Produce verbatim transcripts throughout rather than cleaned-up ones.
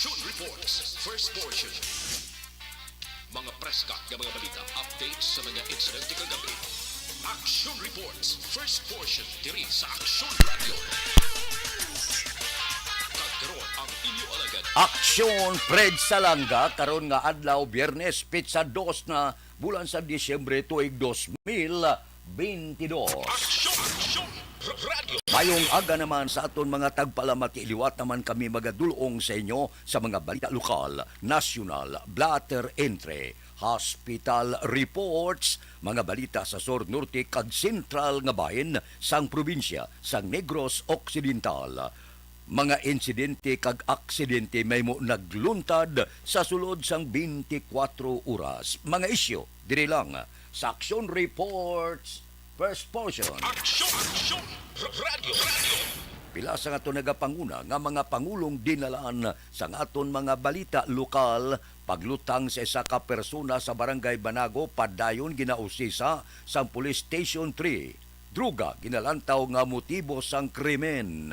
Action Reports, first portion. Mga preska nga mga balita, updates sa mga insidente kagabi. Action Reports, first portion, diri sa Action Radio. Kag karon ang inyo alagad. Aksyon, Fred Salanga, karon nga adlaw, Biyernes, petsa dos na, bulan sa Disyembre, tuig dos mil bentidós. Aksyon, Aksyon, R-, Radio. Mayong aga naman sa aton mga tagpalamati. Liwat naman kami magadulong sa inyo sa mga balita lokal, nasyonal, blotter entry, hospital reports, mga balita sa sur, norte, kag sentral nga bahin sang probinsya sang Negros Occidental. Mga insidente kag aksidente mahimo nagluntad sa sulod sang twenty-four oras. Mga isyu diri lang sa Action Reports, first portion. Action, Action, R-, Radio, Radio. Pila sa aton nagapanguna nga mga pangulong dinalan sang aton mga balita lokal, paglutang sa isa ka persona sa Barangay Banago, padayon ginausisa sang Police Station three. Droga ginalantaw nga motibo sang krimen.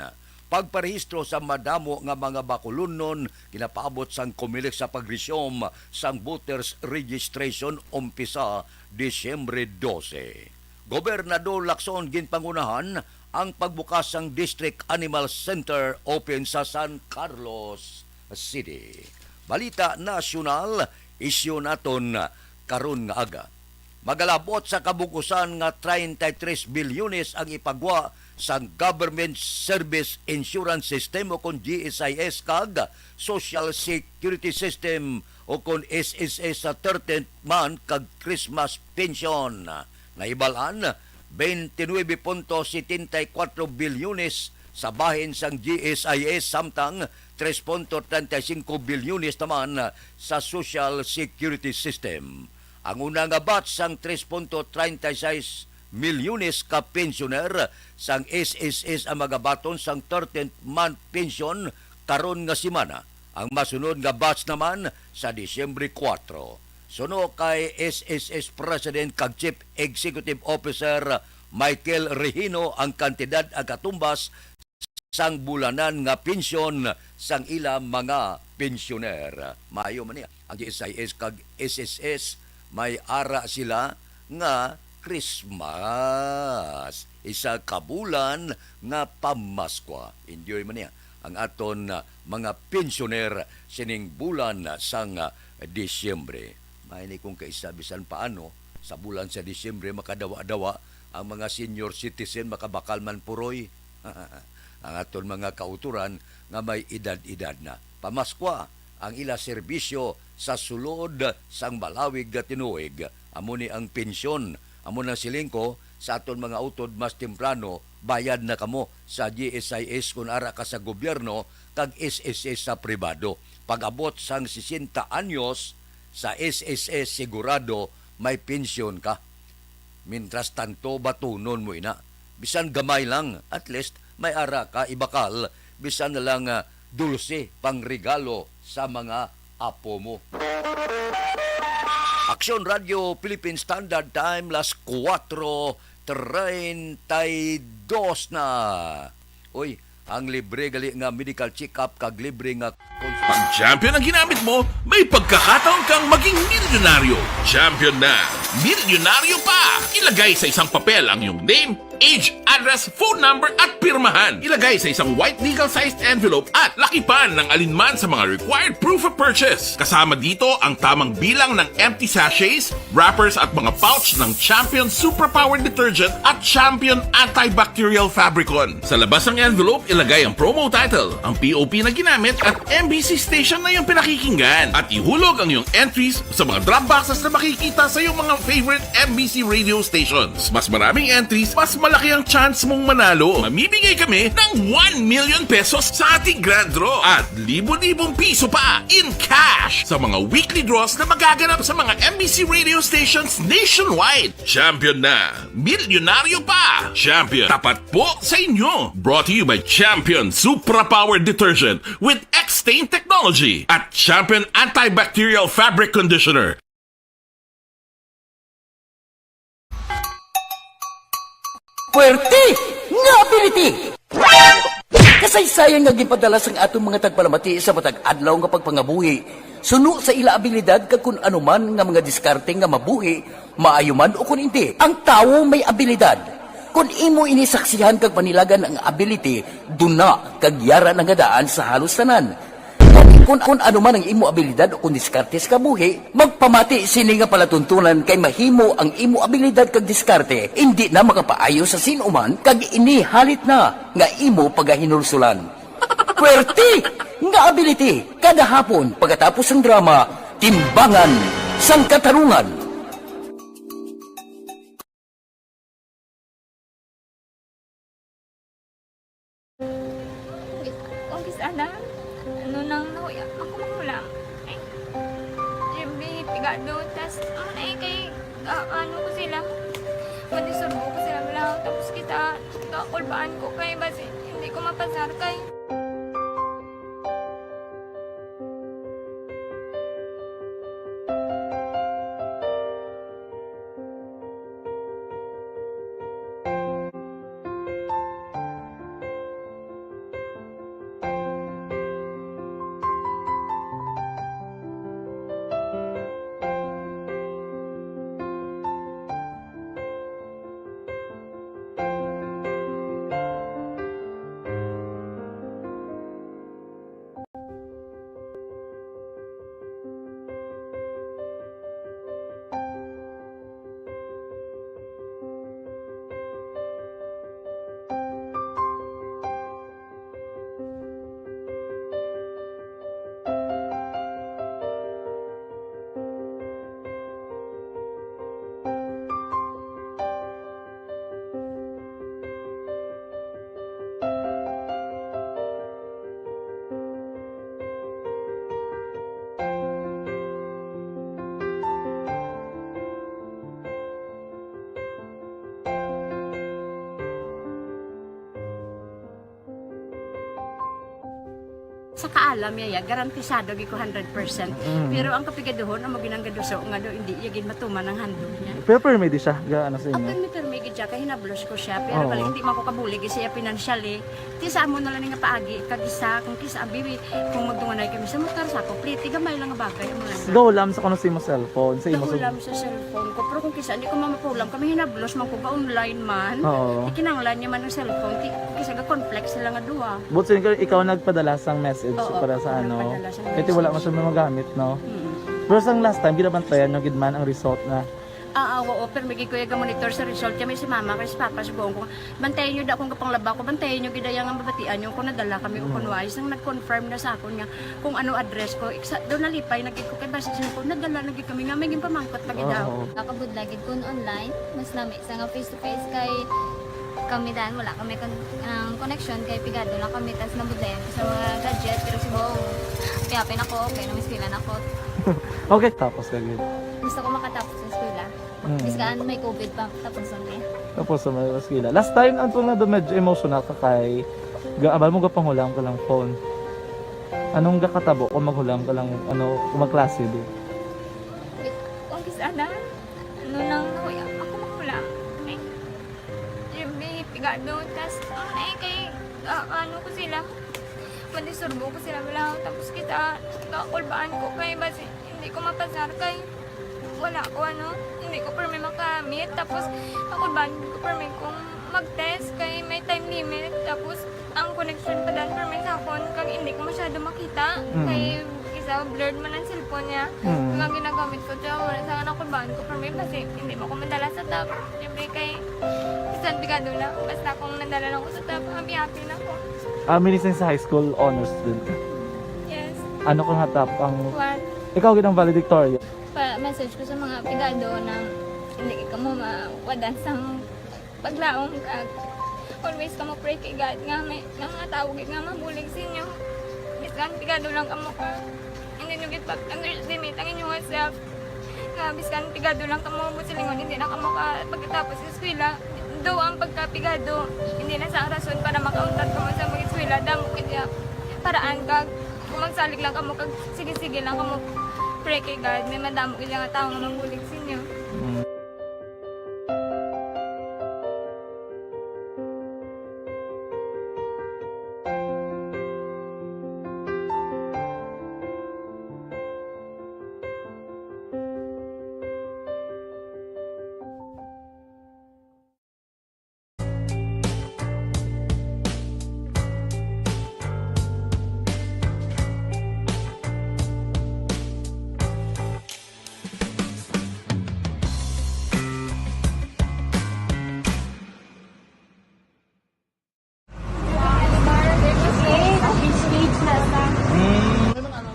Pagparehistro sa madamo nga mga bakulunnon ginapaabot sang Comelec sa pagresume sang voters registration umpisa Disyembre dose. Gobernador Lacson ginpangunahan ang pagbukas sang District Animal Center open sa San Carlos City. Balita nasyonal, isyu naton karon nga aga. Magalabot sa kabug-usan nga treinta y tres bilyones ang ipagwa sang Government Service Insurance System o kon G S I S kag Social Security System o kon S S S sa thirteenth month kag Christmas pension. Nahibal-an, twenty-nine punto setenta y cuatro bilyones sa bahin sang G S I S samtang tres punto treinta y cinco bilyones naman sa Social Security System. Ang una nga batch sang tres punto treinta y seis milyones ka pensyoner sang S S S ang magabaton sang thirteenth month pension karon nga semana. Ang masunod nga batch naman sa Disyembre kuwatro. Suno kay S S S President kag Chief Executive Officer Michael Regino ang kantidad ang katumbas sang bulanan nga pensyon sang ila mga pensyoner. Maayo man niya. Ang G S I S kag S S S may ara sila nga Christmas, isa ka bulan nga pamaskwa. Enjoy man niya ang aton, ah, mga pensyoner sining bulan sang, ah, Disyembre. May ni kung kaisa, bisan paano, sa bulan sa Disyembre, makadawa-dawa ang mga senior citizen, makabakal man puroy. Ang aton mga kautoran nga may edad-edad na. Pamaskwa ang ila serbisyo sa sulod sang malawig nga tinuig. Amo ni ang pensyon. Amo nang siling ko, sa aton mga utod mas temprano, bayad na kamo sa G S I S kon ara ka sa gobyerno kag S S S sa pribado. Pag-abot sang sesenta anyos, sa S S S sigurado may pensyon ka. Mintras tanto, batunon mo ina. Bisan gamay lang, at least may ara ka ibakal, bisan na lang, ah, dulce pang regalo sa mga apo mo. Aksyon Radio Philippine Standard Time, las kuwatro treinta y dos na. Uy, ang libre gali nga medical check-up kag libre nga cons- Pag Champion ang ginamit mo, may pagkakataon kang maging milyonaryo. Champion na, milyonaryo pa! Ilagay sa isang papel ang iyong name, age, address, phone number, at pirmahan. Ilagay sa isang white legal-sized envelope at lakipan ng alinman sa mga required proof of purchase. Kasama dito ang tamang bilang ng empty sachets, wrappers, at mga pouch ng Champion Suprapower Detergent at Champion Antibacterial Fabricon. Sa labas ng envelope, ilagay ang promo title, ang P O P na ginamit, at M B C station na iyong pinakikinggan. At ihulog ang iyong entries sa mga drop boxes na makikita sa iyong mga favorite M B C radio stations. Mas maraming entries, mas malaki ang chance mong manalo. Mamimigay kami ng one million pesos sa ating grand draw at libo-libong piso pa in cash sa mga weekly draws na magaganap sa mga M B C radio stations nationwide. Champion na! Milyonaryo pa! Champion, tapat po sa inyo! Brought to you by Champion Supra Power Detergent with X-Stain Technology at Champion Antibacterial Fabric Conditioner. Puwerte nga ability! Kasaysayan nga ginpadala sang aton mga tagpalamati sa matag adlaw nga pagpangabuhi, suno sa ila abilidad kag kun ano man nga mga diskarte nga mabuhi, maayo man o kun indi. Ang tawo may abilidad. Kun imo ini saksihan kag panilagan ang ability, duna kag yara na nga daan sa halos tanan. Kun, kun ano man ang imo abilidad o kun diskarte sa kabuhi, magpamati sini nga palatuntunan kay mahimo ang imo abilidad kag diskarte indi na makapaayo sa sin-o man kag ini halit na nga imo pagahinulsulan. Puwerte nga ability kada hapon pagkatapos sang drama, Timbangan sang Katarungan. Kung kis-, kung kis-, ana, ano nang nahuya, ako manghulam. Ay, Jimmy, pigado, tas, ano na eh, kay, ah, ano ko sila, madisturbo ko sila, wala, tapos kita, kakulbaan ko, kay basi, hindi ko mapasar, kay Sa kaalam niya, ya, garantisado gyud ko hundred percent. Mm. Pero ang kapigaduhon, amo ginang gaduso nga daw hindi iya gid matuman ang handog niya. Pero permi di siya, ga, ano sa inyo? Ang permi, permi gid siya, kay hinablos ko siya. Pero Oo. Bali, hindi man ko kabulig siya financially. Ti sa amo na lang nga paagi, kag isa, kung kisa, abi, kung magdunganay kami sa motor, sa ako, pliti, gamay lang nga bagay, amo lang. Gahulam sa kuno sa imo cellphone, sa imo sa Gahulam sa cellphone ko, pero kung kisa, hindi ko mamapulam, kami hinablos man ko, ga-online man. Oo. Ikinanglan niya man ang cellphone, ti, kung kisa, ga-conflict sila nga duha. But since ikaw nagpadala sang message Oo, para sa ako ano, nagpadala sang kaya ti wala man message. Siya magamit, no? Mm. Pero sang last time, ginabantayan nyo gid man ang result na Ah, ah, oo, pero may gid ko iya ga-monitor sa result. Kami si mama, kay si papa, sugoon ko, "Bantayan nyo da akong gapanglaba ko, bantayan nyo gid iya nga mabatian nyo kung nadala kami o Mm. kung wais." Nang nag-confirm na sa akon nga kung ano address ko, iksa, daw nalipay na gid ko, kay basi siya ko, nadala na gid kami nga, may ginpamangkot pa gid daw. Oo. Nakabudlay gid kun online, mas lami sa nga face to face kay kami dan, wala kami kon-, ang connection kay pigado lang kami, tas nabudlayan ko sa mga gadget, pero subong, happy-happy na ko, okay na, may eskwela na ko. Okay, tapos ka gid. Gusto ko makatapos sa eskwela. Mm. Bisan may covid pa, tapos ang day. Tapos sa may eskwela. Last time, ang tunga doon, medyo emotional ka kay ga-, abal mo gapanghulam ka lang phone. Anong gakatabo kung maghulam ka lang, ano, kung magklase, di? Kung kis-, ana, ano nang nahuya, ako manghulam. Ay, Jimmy, pigado, tas, ano na eh, kay, ah, ano ko sila, madisturbo ko sila, wala, tapos kita, kakulbaan ko, kay basi, hindi ko mapasar, kay, wala ko, ano, hindi ko permi makamit. Tapos, ako ba, hindi ko permi kung mag-test kay may time limit. Tapos, ang connection pa dan permi sa akon, kag hindi ko masyado makita. Mm. Kay, isa, blurred man ang cellphone niya. Mm. Kag ang ginagamit ko, siya, wala sa anak ko ba, hindi ko permi, basi, hindi mo ko madala sa top. Siyempre, kay, bisan pigado na, basta kung nadala lang ko sa top, happy-happy na ko. Ah, minising sa high school, honor student ka? Yes. Ano ka nga top ang One. Ikaw gid ang valedictorian. Pa-message ko sa mga pigado na hindi kamo mawadan sang paglaom, kag always kamo pray kay God nga may, nga mga tawo gid nga mabulig sa inyo. Bisan pigado lang kamo ka, hindi nyo gid pag-underestimate ang inyong self. Nga bisan pigado lang kamo, buot silingon, hindi na kamo ka pagkatapos sa eskwela. Though ang pagkapigado, hindi na sa rason para makauntat kamo sa mag-eskwela. Damo gid ya paraan, kag kung magsalig lang kamo, kag sige-sige lang kamo, pray kay God, may madamo gid nga tawo nga mabulig sa inyo. Mm.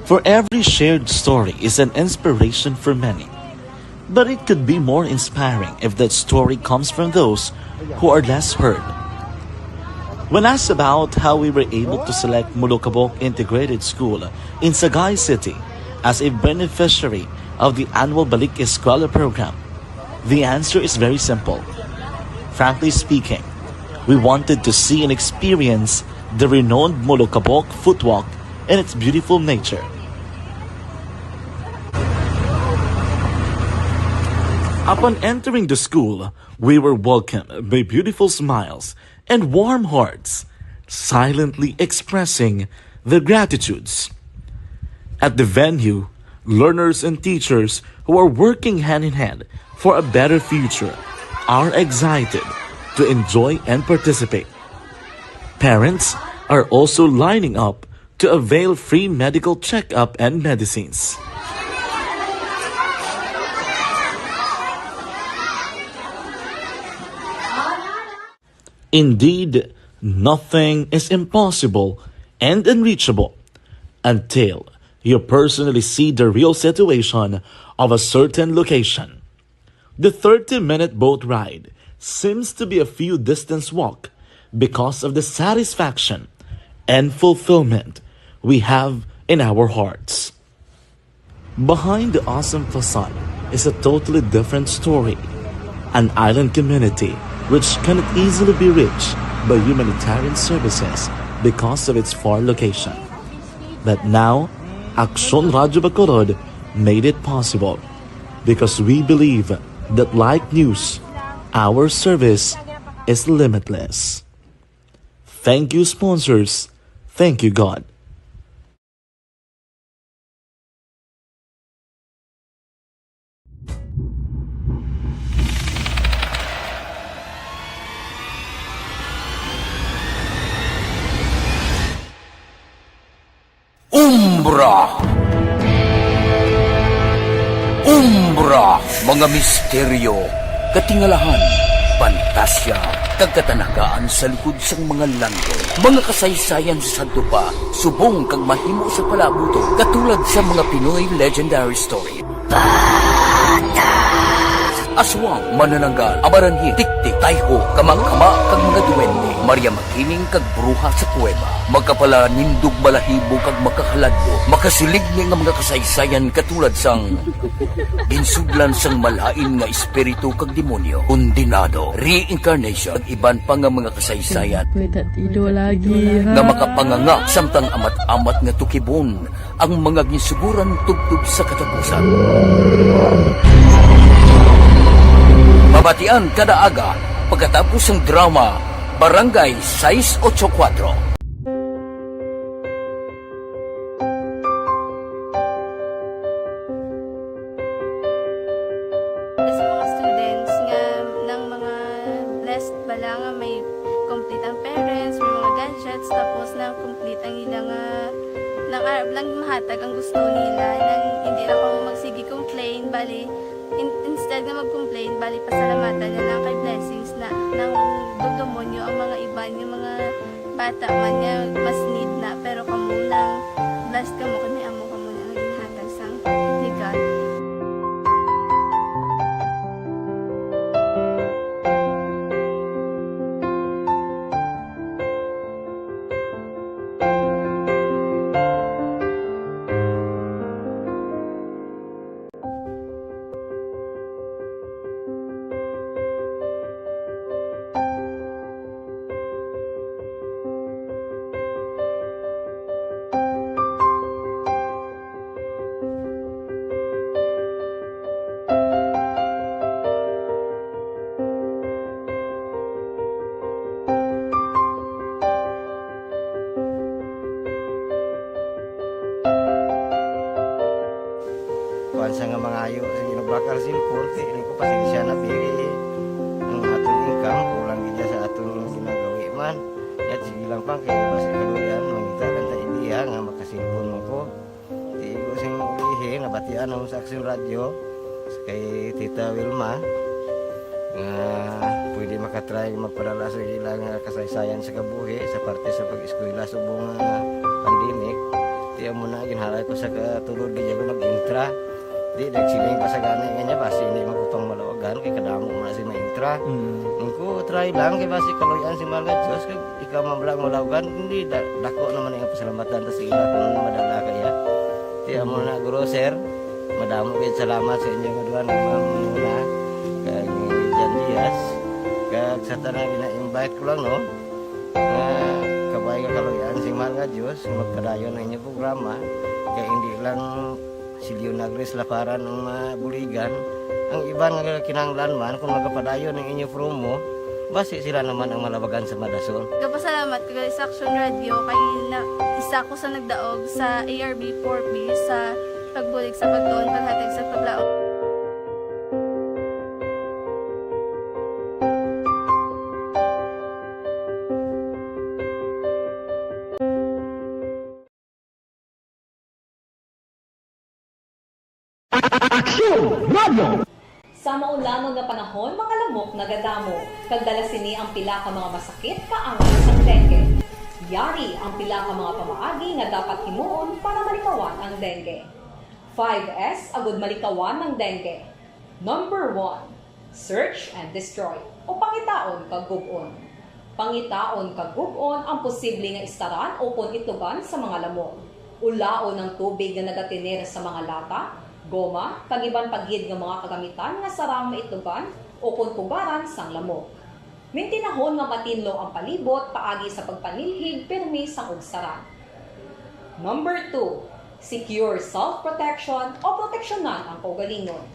For every shared story is an inspiration for many. But it could be more inspiring if that story comes from those who are less heard. When asked about how we were able to select Molokabok Integrated School in Sagay City as a beneficiary of the annual Balik Eskwela program, the answer is very simple. Frankly speaking, we wanted to see and experience the renowned Molokabok Footwalk and its beautiful nature. Upon entering the school, we were welcomed by beautiful smiles and warm hearts, silently expressing their gratitudes. At the venue, learners and teachers who are working hand in hand for a better future are excited to enjoy and participate. Parents are also lining up to avail free medical checkup and medicines. Indeed, nothing is impossible and unreachable until you personally see the real situation of a certain location. The thirty-minute boat ride seems to be a few distance walk because of the satisfaction and fulfillment we have in our hearts. Behind the awesome facade is a totally different story, an island community which cannot easily be reached by humanitarian services because of its far location. But now, Aksyon Radyo Bacolod made it possible because we believe that, like news, our service is limitless. Thank you, sponsors. Thank you, God. Umbra. Umbra, mga misteryo, katingalahan, pantasya, kag katanagaan sa likod sang mga landong. Mga kasaysayan sa sadto pa, subong kag mahimo sa palabuton, katulad sa mga Pinoy legendary story. Aswang, manananggal, amaranhit, tiktik, tayho, kamakama, kag mga duwende. Maria Makining kag bruha sa kuweba. Makapalanindog, balahibo, kag makahaladlok. Makasiling ni nga mga kasaysayan katulad sang ginsudlan sang malain nga espiritu kag demonyo, kondenado, reincarnation, kag iban pa nga mga kasaysayan May tatido lagi, ha? nga makapanganga samtang amat-amat nga tukibon ang mga ginsuguran tubtob sa katapusan. Mabatian kada aga pagkatapos sang drama Barangay sais ocho kuwatro. Sa mga students nga nang mga blessed bala nga may complete ang parents, may mga gadgets, tapos na complete ang ila nga nang arab lang mahatag ang gusto nila, nang hindi na kamo magsige complain, bali, in- instead nga mag-complain, bali, pasalamatan na lang kay blessings na nang dugdomonyo ang mga iban nga mga bata man nga mas need na, pero kamo lang, blessed kamo kay may amo kamo nga ginhatag sang ni God. Kuan sa nga mangayo sa ginabakal sin korte, ini ko pasensya na, biri. Ang aton income, kulang gid sa aton ginagawi man. Yat, sige lang pa, kay basi kaluyan, mangita lang ta ideya nga makasinpon mo ko. Tigo sing ulihi, nabatian ako sa Aksyon Radyo, kay Tita Wilma, nga pwede makatry magpadala sa ilang kasaysayan sa kabuhi sa parte sa pag-eskwela subong nga pandemic. Ti amo na, ginhalay ko sa katulod, gid ako nag-intra. Di, nagsiling pa sa gani nga niya, basi hindi man ko pang malawagan, kay kadamo man si maintra. Mm. Ang ko, try lang, kay basi kaluyan si mahal nga Diyos, kag ikaw man lang malawagan, hindi, da-, dako naman ang pasalamatan ta sa ila kung madala kaya. Ti amo na, guro, sir, madamo gid salamat sa inyo nga duha nga mga muna, kag ni Jan Diaz, kag sa tanan, ina-invite ko lang, no? Nga kabay nga kaluy-an sing mahal nga Dios nga magpadayon ang inyo programa, kay hindi lang si Leonagris Laparan ang mabuligan, ang iban nga kinahanglan man kung magapadayon ang inyo promo, basi sila naman ang malabagan sa madason. Gapasalamat ko gali sa Action Radio kay na, isa ko sa nagdaog sa A R B four B sa pagbulig sa pagtuon, paghatag sa paglaom. Aksyon Radio! Sa maulanon nga panahon, mga lamok nagadamo, kag dala sini ang pila ka mga masakit kaangay sang dengue. Yari ang pila ka mga pamaagi nga dapat himuon para malikawan ang dengue. Five S agud malikawan ang dengue. Number one, search and destroy, o pangitaon kag gub-on. Pangitaon kag gub-on ang posible nga istaran ukon itlogan sa mga lamok. Ulaon ang tubig nga nagatener sa mga lata, goma, kag iban pa gid nga mga kagamitan nga sarang maitlogan ukon pugaran sang lamok. Mintinahon nga matinlo ang palibot paagi sa pagpanilhig pirmi sang ugsaran. Number two, secure self-protection o proteksyonan ang kaugalingon.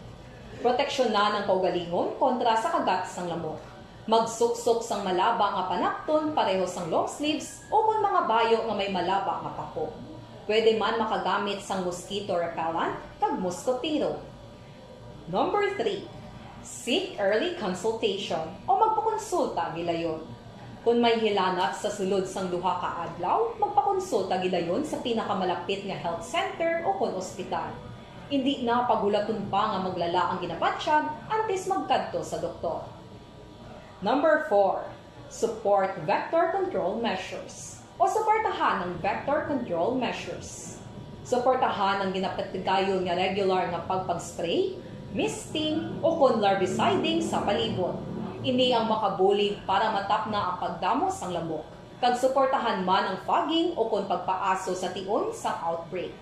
Proteksyonan ang kaugalingon kontra sa kagat sang lamok. Magsuksok sang malaba nga panapton pareho sang long sleeves ukon mga bayo nga may malaba nga pako. Pwede man makagamit sang mosquito repellent kag moskotero. Number three, seek early consultation o magpakonsulta gilayon. Kon may hilanat sa sulod sang duha ka adlaw, magpakonsulta gilayon sa pinakamalapit nga health center ukon ospital. Indi na paghulaton pa nga maglala ang ginabatyag antes magkadto sa doktor. Number four, support vector control measures o suportahan ang vector control measures. Suportahan ang ginapatigayon nga regular nga pagpag-spray, misting, ukon larviciding sa palibot. Ini ang makabulig para matapna ang pagdamo sang lamok, kag suportahan man ang fogging ukon pagpaaso sa tion sang outbreak.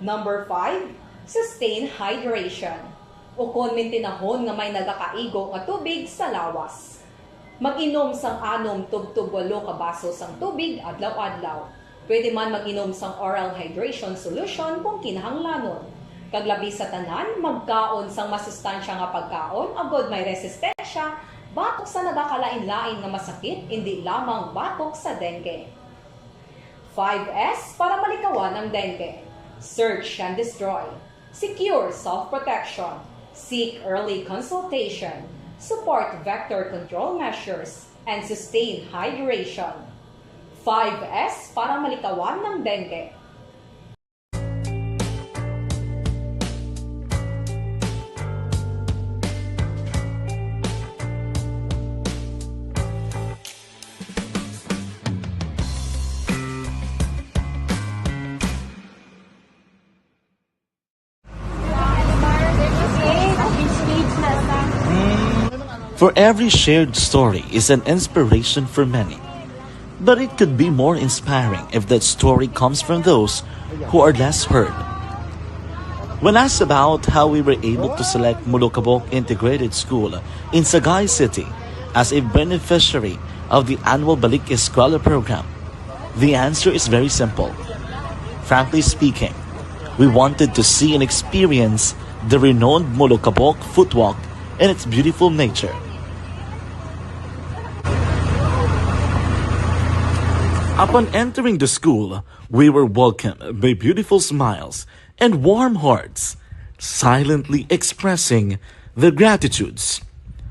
Number five, sustain hydration. Ukon mintinahon nga may nagakaigo nga tubig sa lawas. Mag-inom sang anom tubtob walo ka baso sang tubig adlaw-adlaw. Pwede man mag-inom sang oral hydration solution kung kinahanglanon. Kag labi sa tanan, magkaon sang masustansya nga pagkaon agod may resistensya batok sa nagakalain-lain nga masakit, indi lamang batok sa dengue. Five S para malikawan ang dengue. Search and destroy. Secure self-protection. Seek early consultation. Support vector control measures and sustain hydration. Five S para malikawan ang dengue. For every shared story is an inspiration for many. But it could be more inspiring if that story comes from those who are less heard. When asked about how we were able to select Molokabok Integrated School in Sagay City as a beneficiary of the annual Balik Eskwela program, the answer is very simple. Frankly speaking, we wanted to see and experience the renowned Molokabok footwalk and its beautiful nature. Upon entering the school, we were welcomed by beautiful smiles and warm hearts, silently expressing their gratitudes.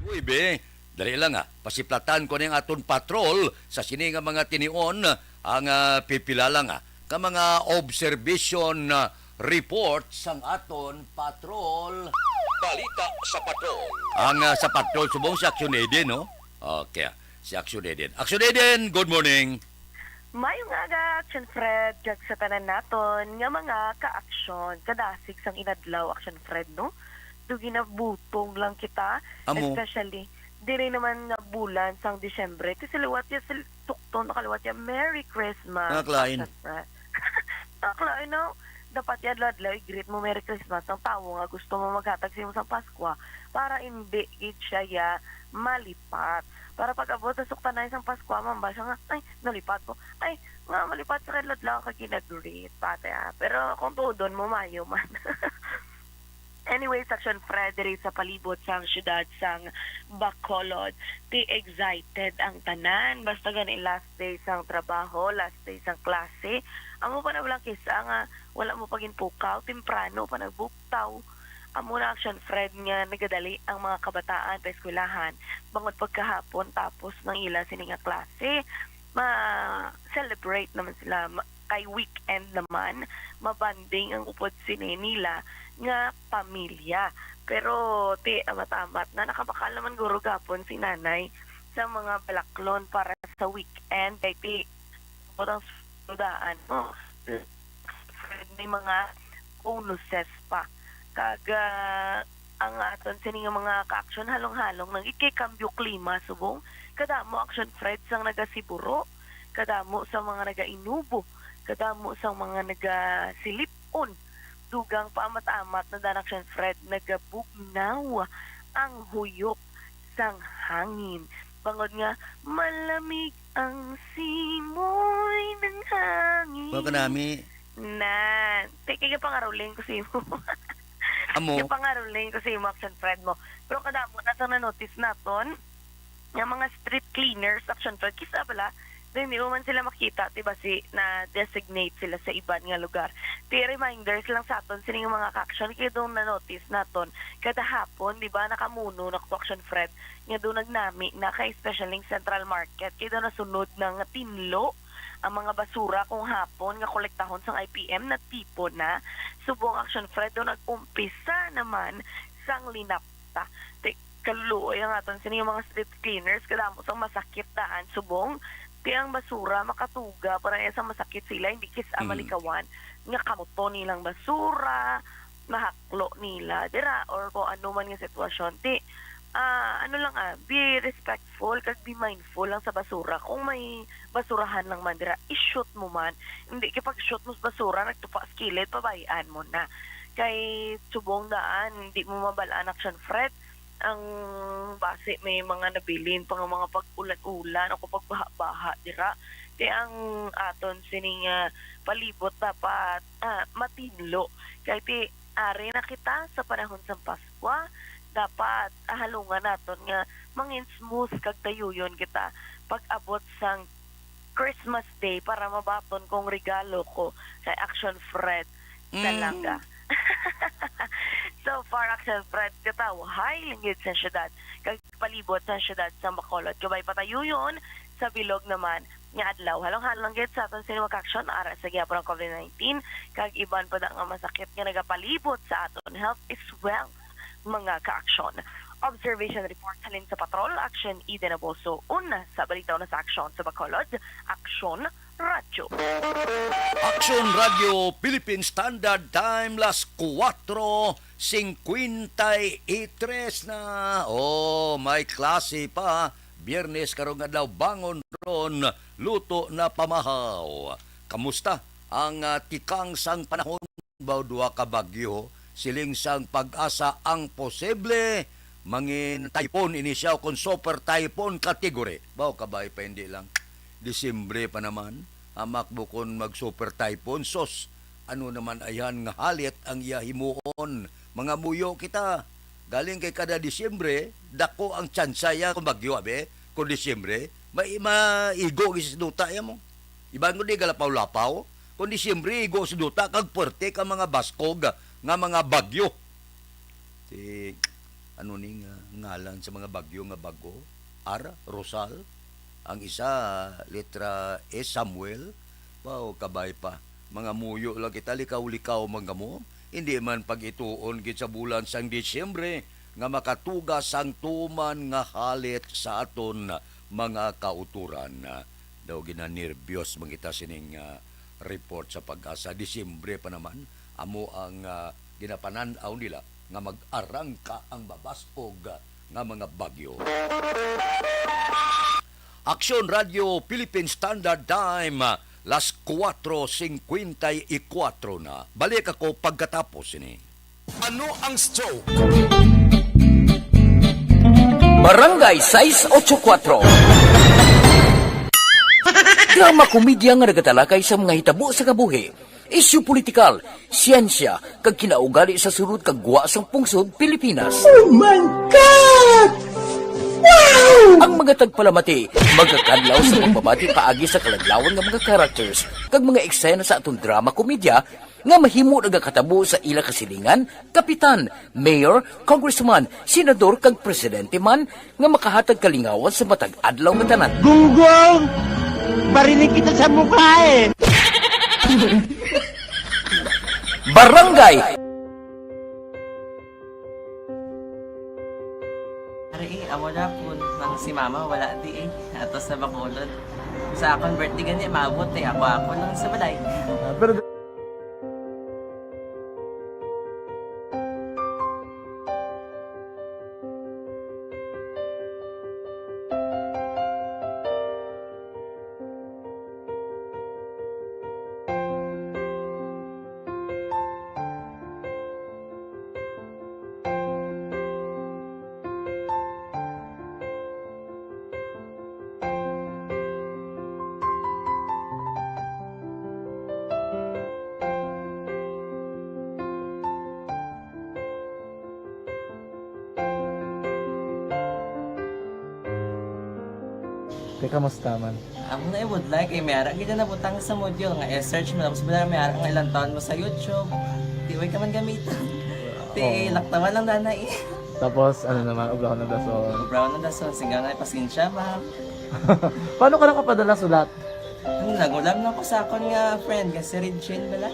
Uy, be, dali lang, ah. Pasiplatan ko ning aton patrol sa sini nga mga tinion, ang, ah, pipila lang, ah, ka mga observation, ah, report sang aton patrol. Balita sa patrol. Ang, ah, sa patrol subong si Action Eden, no? Okay, ah, si Action Eden. Action Eden, good morning. Mayong aga, Action Fred, kag sa tanan naton nga mga ka-aksyon. Kadasig sang inadlaw, Action Fred, no? Do ginabutong lang kita, Amo. Especially, diri naman nga bulan sang Disyembre. Ti siliwat ya, sil-, tukton, makaliwat ya, Merry Christmas, Mga klain. Action Fred. Mga klain, no? Dapat ya adlaw-adlaw i-greet mo Merry Christmas ang tawo nga gusto mo maghatag sa imo sang Paskwa para hindi gid siya ya malipat. Para pag-abot sa suktanay sang Paskwa, mamba siya nga, "Ay, nalipat ko. Ay, nga malipat sa kadladlaw ka ginag-greet," pati, ah. Pero kung tuodon mo, mayo man. Anyways, Action Fred, diri sa palibot sang siyudad sang Bacolod, ti excited ang tanan. Basta gani last day sang trabaho, last day sang klase, amo pa na lang kis-a nga wala mo pa ginpukaw, temprano pa nagbuktaw. Amo na, Action Fred, nga nagadali ang mga kabataan pa eskwelahan, bangod pagkahapon tapos ng ila sini nga klase. Ma-celebrate naman sila, ma-, kay weekend naman, mabanding ang upod sini nila nga pamilya. Pero ti amat-amat na nakabakal naman guro gapon si nanay sa mga balaklon para sa weekend. Kay ti, butang sudaan mo, may mga bonuses pa. Kag, ah, ang aton sini nga mga ka-aksyon, halong-halong nang ikikambyo klima subong. Kadamo, Action Fred, sang nagasiburo, kadamo sang mga nagainubo, kadamo sang mga nagasilip-on. Dugang pa amat-amat na dan, Action Fred, nagabugnaw ang huyop sang hangin. Bangod nga malamig ang simoy ng hangin. Mao kanami. Nan, ti, kay pangaruling ko sa imo. Amo. Kay pangaruling ko sa imo, Action Fred, mo. Pero kadamo na sa na-notice naton, nga mga street cleaners, Action Fred, kis-a bala, then di mo man sila makita, ti basi na-designate sila sa iban nga lugar. Ti, reminders lang sa aton, sining mga ka-aksyon, kay daw na-notice naton, kada hapon, di ba, nakamuno na ko, Action Fred, nga daw nagnami na kay, especially ning Central Market, kay daw nasunod na nga tinlo ang mga basura kung hapon nga kolektahon sang I P M, natipon na. Subong, Action Fred, daw nag-umpisa naman sang linapta. Ti, kaluluoy ang aton sini nga mga street cleaners, kadamo sang masakit daan subong. Ti, ang basura makatuga, parang iya sang masakit sila, hindi kis-a Mm. malikawan nga kamuton nilang basura, mahaklo nila dira, or kung ano man nga sitwasyon. Ti, ah, ano lang, ah, be respectful kag be mindful lang sa basura. Kung may basurahan lang man dira, i-shoot mo man. Hindi kay pag-shoot mo sa basura, nagtupa sa kilid, pabay-an mo na. Kay subong daan, hindi mo mabal-an, Action Fred, ang basi may mga nabilin pa nga mga pag-ulan-ulan o pagbaha-baha dira. Kay ang aton sining, ah, palibot dapat, ah, matinlo. Kay ti, ari na kita sa panahon sang Paskwa, dapat ahalungan naton nga mangin smooth kag tayuyon kita pag-abot sang Christmas Day para mabaton kong regalo ko kay Action Fred Mm. Dalaga. So far, Action Fred, katawo, hay linggid sa syudad, kag palibot sa syudad sa Bacolod. Kabay patayuyon sa bilog naman nga adlaw. Halong-halong gid sa aton sini mga ka-aksyon, ara sa gihapon ang COVID nineteen, kag iban pa da nga masakit nga nagapalibot sa aton. Health is wealth, mga ka-aksyon. Observation report halin sa Patrol, Action Eden Aboso. Una sa balita, una sa aksyon sa Bacolod, Aksyon Radyo. Aksyon Radyo Philippine Standard Time, las kuwatro singkwenta y tres na. Oh, may klase pa. Biyernes karong adlaw, bangon ron, luto na pamahaw. Kamusta ang, ah, tikang sang panahon? Baw duha ka bagyo, siling sang Pag-asa, ang posible mangin typhoon ini siya, kon super typhoon category. Baw kabay pa, hindi lang Disyembre pa naman, hamak bukon mag super typhoon, sos, ano naman ayhan nga halit ang iya himuon? Mga muyo kita. Galing kay kada Disyembre, dako ang tsansa ya kung bagyo, abi. Kung Disyembre, may maigo gid sa duta ya mo. Iban ko di galapaw-lapaw, kung Disyembre, igo sa duta kag puwerte ka mga baskog nga mga bagyo. Ti, ano ni nga ngalan sa mga bagyo nga bago? Ara, Rosal. Ang isa, letra S, Samuel. Wow, kabay pa. Mga muyo lang kita, likaw-likaw man kamo. Hindi man pag-ituon gid sa bulan sang Disyembre nga makatuga sang tuman nga halit sa aton mga kautoran. Ginanirbiyos man kita sining, ah, report sa PAGASA. Disyembre pa naman, amo ang, ah, ginapanan-aw nila nga mag-arangka ang mabas-og nga mga bagyo. Aksyon Radio Philippine Standard Time, las kuwatro singkwenta y kuwatro na. Balik ako pagkatapos sini. Ano ang stroke? Barangay sais ocho kuwatro. Drama komedya nga nagatalakay sa mga hitabo sa kabuhi, isyu politikal, siyensya, kag kinaugali sa sulod kag gwa sang pungsod Pilipinas. Oh my God! Wow! Ang mga tagpalamati magakadlaw sa pagbabati paagi sa kaladlawan nga mga characters kag mga eksena sa aton drama komedya nga mahimo nagakatabo sa ila kasilingan, kapitan, mayor, congressman, senador, kag presidente man nga makahatag kalingawan sa matag adlaw nga tanan. Gunggong! Barinig kita sa mukha eh! Barangay Ari, eh, amo na po nang si mama wala di eh. Ato sa Bacolod. Sa akon birthday gani, maabot eh. Ako, ako lang sa balay. Ah, pero Teka, kamusta man? Amo na, I would like, eh, may ara gid na nabutang sa module nga i-search mo, tapos wala, may ara nga ilang taon mo sa YouTube. Di, way ka man gamitan. Ti, oo, laktawan lang dana eh. Tapos, ano naman, ubrahon ng dason. Ubrahon ng dason, singgaw na, pasensya, ma'am. Paano ka nakapadala sulat? Ano, nagulam na ko sa akon nga friend, nga si Regine bala.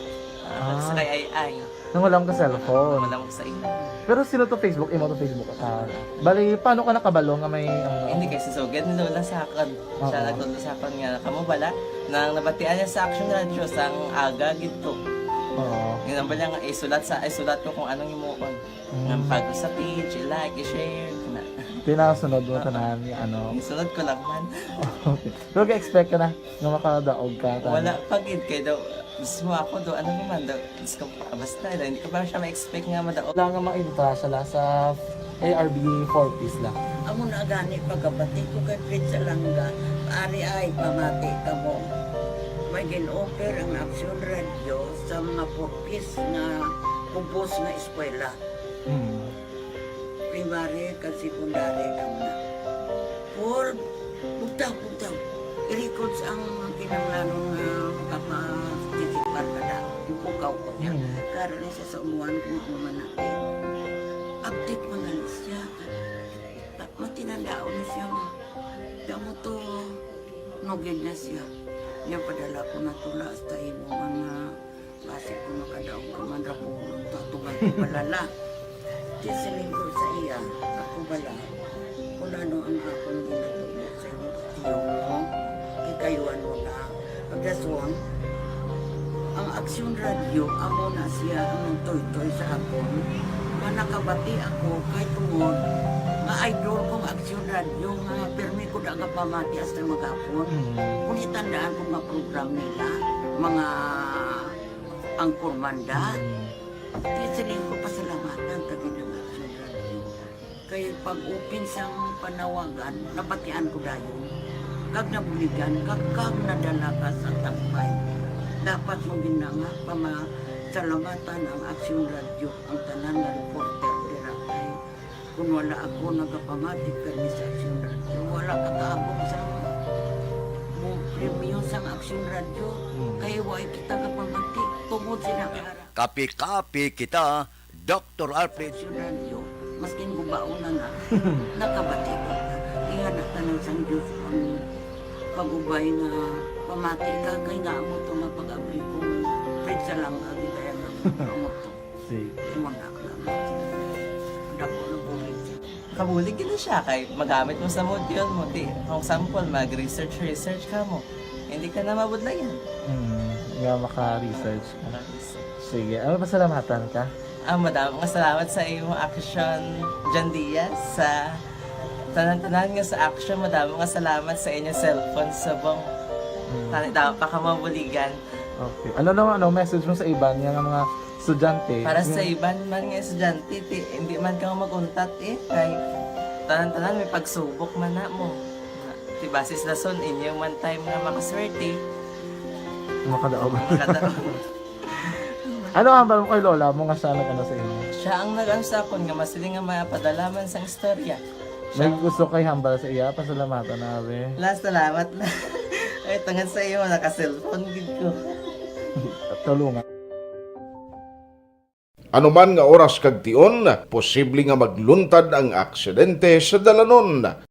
Ah, ah, sa kay Ai Ai. Nangulam ka cellphone. Nangulam ko sa imo. Pero sino to Facebook? Imo to Facebook? Ah, bali, paano ka nakabalo nga may, ano? Hindi, kay si Sugad ni Lola sa akon. Siya, oo, nagtudlo sa akon nga, kamo bala, nang nabatian niya sa Action Radio, sang aga gid to. Oo. Yun ang bala nga, isulat sa, isulat ko kung anong himuon. Mm. Nga pag sa page, i-like, i-share, na. Tinasunod mo, oo, tanan, ni ano? Isunod ko lang man. Okay. Pero ga-expect ka na nga makadaog ka, tanan? Wala pa gid, kay daw, mismo ako daw, ano naman daw, Diyos ko, basta, hindi ko pa siya ma-expect nga madaog. Wala nga maintra siya la sa A R B four Ps la. Amo na gani pagkabati ko kay Fred Salanga, ari ay pamati kamo. May gin-offer ang Aksyon Radio sa mga four Ps nga kubos nga eskwela. Mm. Primary kag secondary lang na. Paul, bugtaw, bugtaw. I-records ang kinahanglanon nga makaparticipar ka na. Ipukaw ko niya. Mm. Karon na siya sa umuan kung ano man natin. Update man gani siya. Ta-, matinandaon na siya nga. Kaya mo to, nugid na siya. Niya padala ko na tula hasta imo nga Basi kung makadaog ka man ra ko, tatugan ko bala la. Di siling ko sa iya, ako bala, kung ano ang akong ginatubo sa imo, tiyo mo, kay kayuan mo na. Pagdason, ang Aksyon Radio, amo na siya ang nagtoytoy sa akon. Nga nakabati ako, kay tungod, nga idol kong Aksyon Radio, nga pirmi ko da nga pamati hasta maghapon. Mm. Kung itandaan ko nga program nila, mga Anchorman da. Mm. Kaya siling ko, pasalamatan ta gid ang Aksyon Radio. Kay pag-open sang panawagan, nabatian ko dayon. Kag nabuligan, kag, kag nadala ka sa tampay. Dapat mo gid na nga pamasalamatan ang Aksyon Radio, ang tanan nga reporter dira kay Kung wala ako nagapamati kay Miss Action Radio, wala ka kaabot sa mo premyo sang Action Radio. Hmm. Kay wa kita kapamati tungod sila kay Ara-, Kapi-kapi kita, Doktor Alfred. Action Radio, maskin gubaon na na, nakabati ka. Ingana tanan sang Diyos ang pag-ubay nga pamati ka, kay nga amo to nga pag-abri ko, Fred, sa langga, gitayan ang amo to. Sige. Imo na, salamat. Dako na bulig. Kabulig gid siya kay magamit mo sa module mo. Ti, for example, mag-research, research ka mo. Hindi ka na mabudlayan. Hmm, nga maka-research ka. Maka-research. Sige, ano, pasalamatan ka? Ah, madamo nga salamat sa imong action, John Diaz, sa tanan-tanan nga sa action. Madamo nga salamat sa inyong cellphone subong. Hmm. Tani daw pa ka mabuligan. Okay. Ano naman, ano, message mo sa iban nga mga estudyante? Para sa iban man nga estudyante, ti, hindi man ka mag-untat eh. Kay tanan-tanan may pagsubok man na mo. Ti basis lason inyo man time nga makaswerte. Makadaog. Makadaog. Ano ang hambal mo kay lola mo nga siya nag-ano sa inyo? Siya ang nag-ano sa akon nga masiling nga mapadala man sang istorya. May gusto kay hambal sa iya, pasalamatan na, be. La, salamat na. Ay, tungod sa iyo, naka-cellphone gid ko. Tulungan. Ano man nga oras kag tion, posible nga magluntad ang aksidente sa dalanon.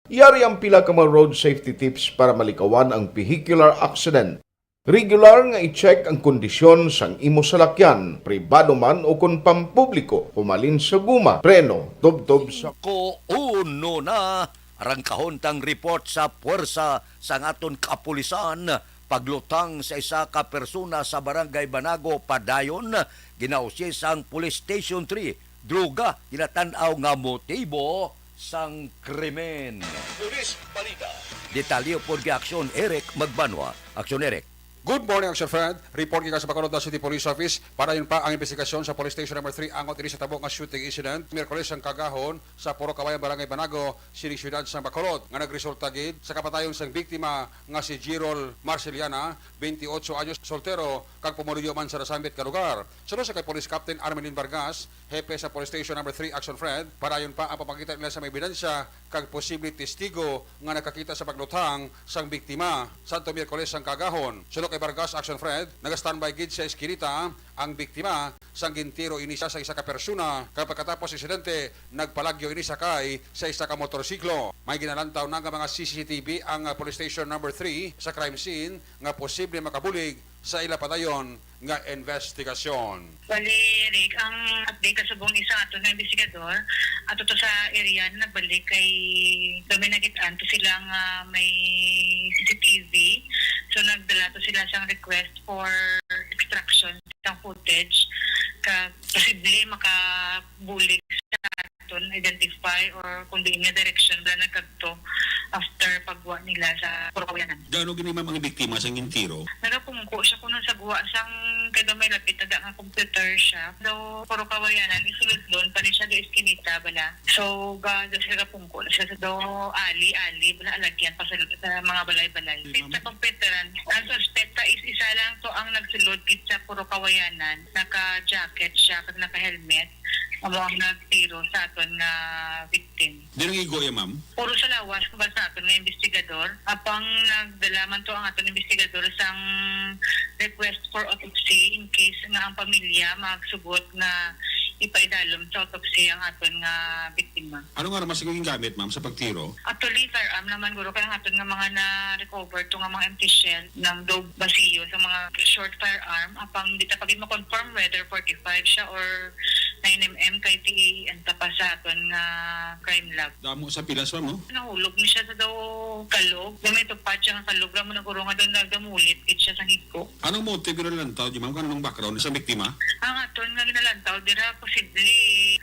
Yari ang pila ka mga road safety tips para malikawan ang vehicular accident. Regular nga i-check ang kondisyon sang imo salakyan, pribado man o kon pampubliko, humalin sa guma, preno, tubtob sa Ko uno na, arangkahon tang report sa puwersa sang aton kapulisan, paglutang sa isa ka persona sa Barangay Banago, padayon, ginausi sang Police Station three, droga, ginatan-aw nga motibo sang krimen. Police Balita. Detalye upod kay Aksyon Eric Magbanwa. Aksyon Eric. Good morning, Action Fred. Report gikan sa Bacolod City Police Office. Padayon pa ang investigasyon sa Police Station Number three angot ini sa tabo nga shooting incident Miyerkules sang kaagahon sa Purok Kawayan, Barangay Banago, sining siyudad sang Bacolod, nga nagresulta gid sa kapatayon sang biktima nga si Gerald Marceliana, twenty-eight anyos, soltero, kag pumuluyo man sa nasambit nga lugar. Suno sa kay Police Captain Armelin Vargas, hepe sa Police Station Number three Action Fred, padayon pa ang papakita nila sa mga ebidensya kag posible testigo nga nakakita sa pagluthang sang biktima Santo Miyerkules sang kaagahon. Suno kay Vargas Action Fred, naga-standby gid sa eskinita ang biktima sang gintiro ini siya sa isa ka persona, kag pagkatapos sa insidente, nagpalagyo ini sakay sa isa ka motorsiklo. May ginalantaw na nga mga C C T V ang, ah, Police Station Number three sa crime scene nga posible makabulig sa ila padayon nga investigasyon. Bali, Rick, ang update sa subong ni sa aton nga investigador, ato to sa area na nagbalik kay gamay nakit-an to sila nga may C C T V. So, nagdala to sila sang request for extraction sang footage. Ka posible makabulig sa aton identify or kung diin nga direction bala nagkadto after pagwa nila sa Purok Kawayanan. Gaano gini, ma'am, ang biktima sang gintiro? Nagapungko siya kuno sa guwa sang kay gamay lapit ada nga computer shop. Daw Purok Kawayanan, isulod doon pa ni siya do eskinita bala. So, ga, ga siya gapungko na siya sa do ali-ali, bala alagyan pa sa, sa mga balay-balay. Pit sa computeran, ang suspecta is isa lang to ang nagsulod gid sa Purok Kawayanan. Naka-jacket siya, kag naka-helmet. Amo ang nagtiro sa aton nga victim. Di nang igo ya, ma'am? Puro sa lawas, kung basta aton nga investigador. Apang nagdala man to ang aton investigador sang request for autopsy in case nga ang pamilya magsugot nga ipaidalom sa autopsy ang aton nga biktima. Ano nga armas ang gingamit, ma'am, sa pagtiro? Actually, firearm naman, guro, kaya ang aton nga mga na-recover to nga mga empty shell ng dob basiyo sa mga short firearm. Apang di ta pa gid ma-confirm whether forty-five siya or nine M M kay T A N ta pa sa aton nga crime lab. Damo sa pilas, ma'am, no? Nahulog ni siya sa daw kalog. Gamay tupad siya nga kalog. Amo na guro nga daw nagamulit gid siya sa higko. Anong motive nga nalantaw, di, ma'am? Anong background sa biktima? Ang aton nga ginalantaw, dira posible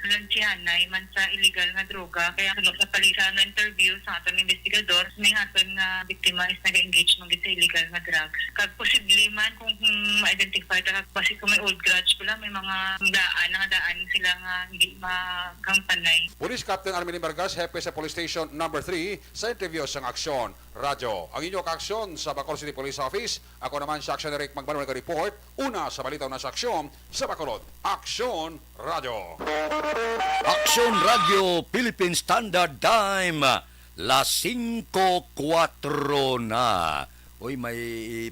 lansihanay man sa illegal nga droga. Kaya suno sa pali sa na-interview sa aton investigador, may aton nga biktima is nag-engage man gid sa illegal nga drugs. Kag posible man kung, kung ma-identify ta, kag basi kung may old grudge pala, may mga daan, nga daan sila nga hindi magkampanay. Police Captain Armelin Vargas, hepe sa Police Station Number three, sa interview sang Aksyon Radyo. Ang inyo kaaksyon sa Bacolod City Police Office, ako naman si Aksyon Eric Magbanwa nag-report, una sa balita, una sa aksyon, sa Bacolod, Aksyon Radyo. Aksyon Radyo Philippine Standard Time, las singko kuwatro na. Uy, may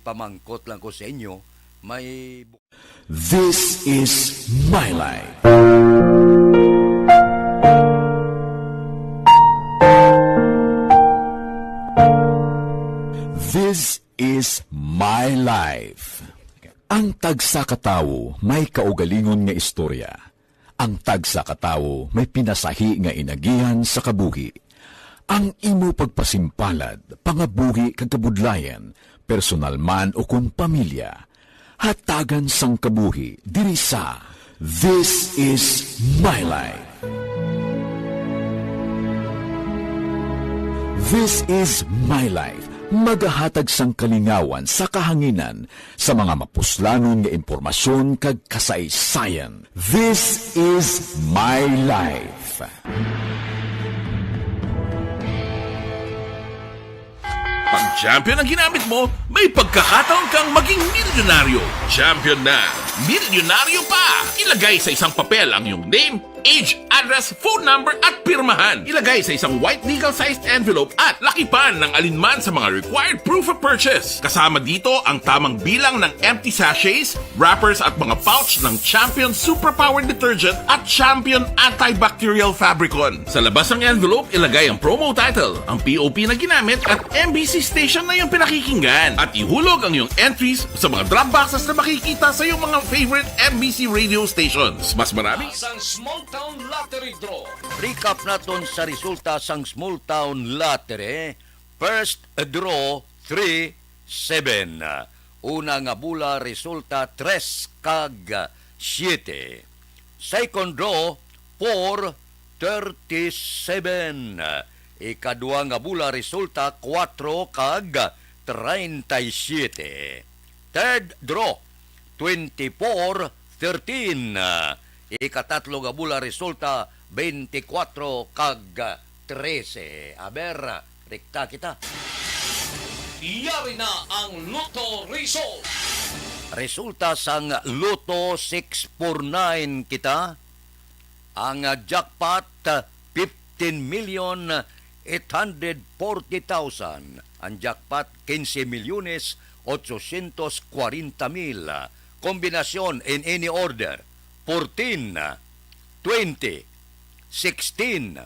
ipamangkot lang ko sa inyo. May bu- This is my life. Life. Ang tagsa ka tawo may kaugalingon nga istorya. Ang tagsa ka tawo may pinasahi nga inagihan sa kabuhi. Ang imo pagpasimpalad, pangabuhi kag kabudlayan, personal man o kon pamilya, hatagan sang kabuhi diri sa This is My Life. This is My Life, magahatag sang kalingawan sa kahanginan sa mga mapuslanon nga impormasyon kag kasaysayan. This is My Life. Pag champion ang ginamit mo, may pagkakataon kang maging milyonaryo. Champion na, milyonaryo pa! Ilagay sa isang papel ang iyong name, age, address, phone number, at pirmahan. Ilagay sa isang white legal-sized envelope at lakipan ng alinman sa mga required proof of purchase. Kasama dito ang tamang bilang ng empty sachets, wrappers, at mga pouch ng Champion Superpower Detergent at Champion Antibacterial Fabricon. Sa labas ng envelope, ilagay ang promo title, ang P O P na ginamit, at M B C station na iyong pinakikinggan. At ihulog ang iyong entries sa mga drop boxes na makikita sa iyong mga favorite M B C radio stations. Mas marami. Sang Small Town Lottery Draw. Recap naton sa resulta sang Small Town Lottery. First draw, three, seven. Una nga bola resulta, tres kag siete. Second draw, four, thirty-seven. Ikadua nga bola resulta, kuwatro kag treinta y siete. Third draw, twenty-four thirteen. Ikatatlo nga bola resulta, twenty-four kag trese. Aber, rekta kita. Yari na ang Lotto result. Resulta sang Lotto six four nine kita. Ang, ah, jackpot, ah, fifteen million eight hundred forty thousand. Ang jackpot, quince milyones ochocientos cuarenta mil. Kombinasyon in any order, fourteen, twenty, sixteen,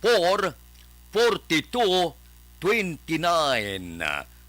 four, forty-two, twenty-nine.